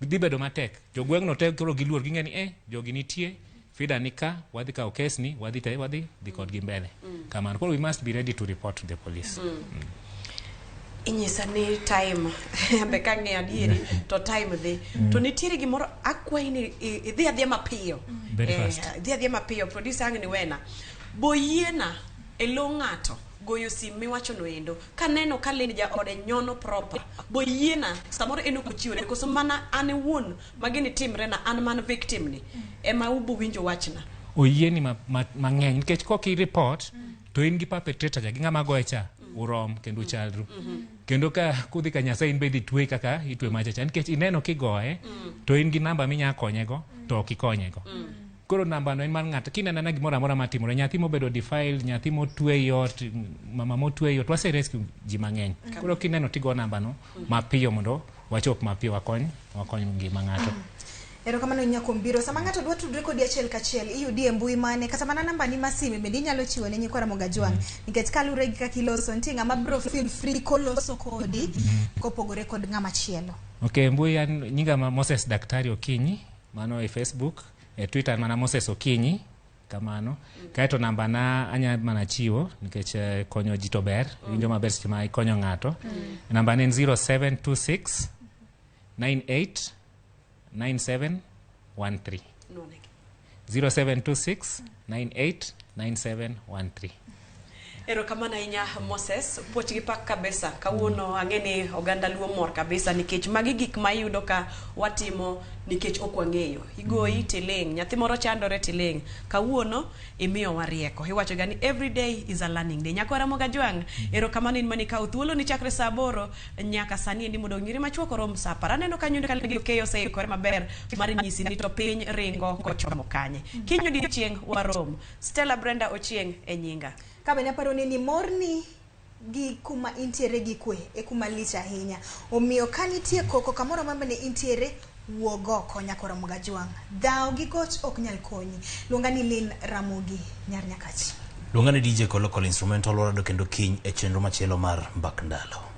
dhi bedo matek jogweng'no te koro giluor ging'e ni jogi nitie FIDA ni ka wadhi kawo kes ni wadhi te wadhi dhi kodgi mbele kamano koro we must be ready to report to the police. Inyisa ni time be kang'eyo adieri to time dhi to nitiere gimoro akwayi ni idhi adhiya mapiyo. Very fast. Idhi adhiya mapiyo producer ang' ni wena boyiena e lo ng'ato goyo sim miwacho no endo kaneno ka Lynn jaode nyono proper boyiena samoro en ok ochiwore koso mana an wuon magini timre na an man victim ni ema ubo winjo wachna. Oyieni mang'eny nikech kok i report to in gi perpetrator cha gi ng'ama goye cha urom kendo uchalru kendo ka kudhi ka Nyasaye in be idhi tweyi kaka itwe macha cha nikech ineno kigoye to in gi namba minya konyego to ok ikonyego koro namba no en mar ng'ato kineno anena gimoro amora matimore nyathi mobedo defiled nyathi motwe ei ot mama motwe ei ot wase rescue ji mang'eny koro kineno tigo namba no mapiyo mondo wachop mapiyo wakony wakony ngima ng'ato. Erokamano ahinya kuom biro. Sama ng'ato dwa tudre kodi achiel kachiel, iyudi e mbui mane kata mana namba ni mar sime bende inyalo chiwo ne nyikwa Ramogi Ajwang'. Nikech kalure gi kaka iloso, nitie ng'ama biro feel free koloso kodi kopogore kod ng'ama chielo. Ok, mbui an nyinga ma Moses Daktari Okinyi, mano e Facebook, e Twitter mana Moses Okinyi, kamano. Kaeto namba na anya mana chiwo nikech konyo ji to ber, iwinjo maber seche ma ikonyo ng'ato. Namba ne en 0726 98 97 13. 0726 98 97 13. Erokamano ahinya Moses, puoch gi pak kabisa. Kawuono ang'e ni oganda luo mor kabisa nikech magi gik ma iyudo ka watimo nikech ok wang'eyo. Igoyi tiling', nyathi moro chandore tiling'. Kawuono imiyowa rieko. Iwacho ga ni every day is a learning day. Nyakwa Ramogi Ajwang', erokamano in mane ikawo thuolo ni chakre saa 8 nyaka sani endi mondo nyiri machuok orom saa 10. Aneno ka nyundo ka okeyo oseikore maber mar nyisi ni to piny ringo kochomo kanye. Kiny odiochieng' warom. Stella Brenda Ochieng' e nyinga. Ka bende aparo ni morni gi kuma intiere gi kwe e kuma lich ahinya. Omiyo ka nitie koko kamoro amora mane intiere, wuog oko nyakwa Ramogi Ajwang'. Dhaw gi goch ok nyal konyi. Luonga ni Lynn Ramogi nyar Nyakach. Luonga ni DJ Kolokol Instrumental warado kendo kiny e chenro machielo mar Mbak Ndalo.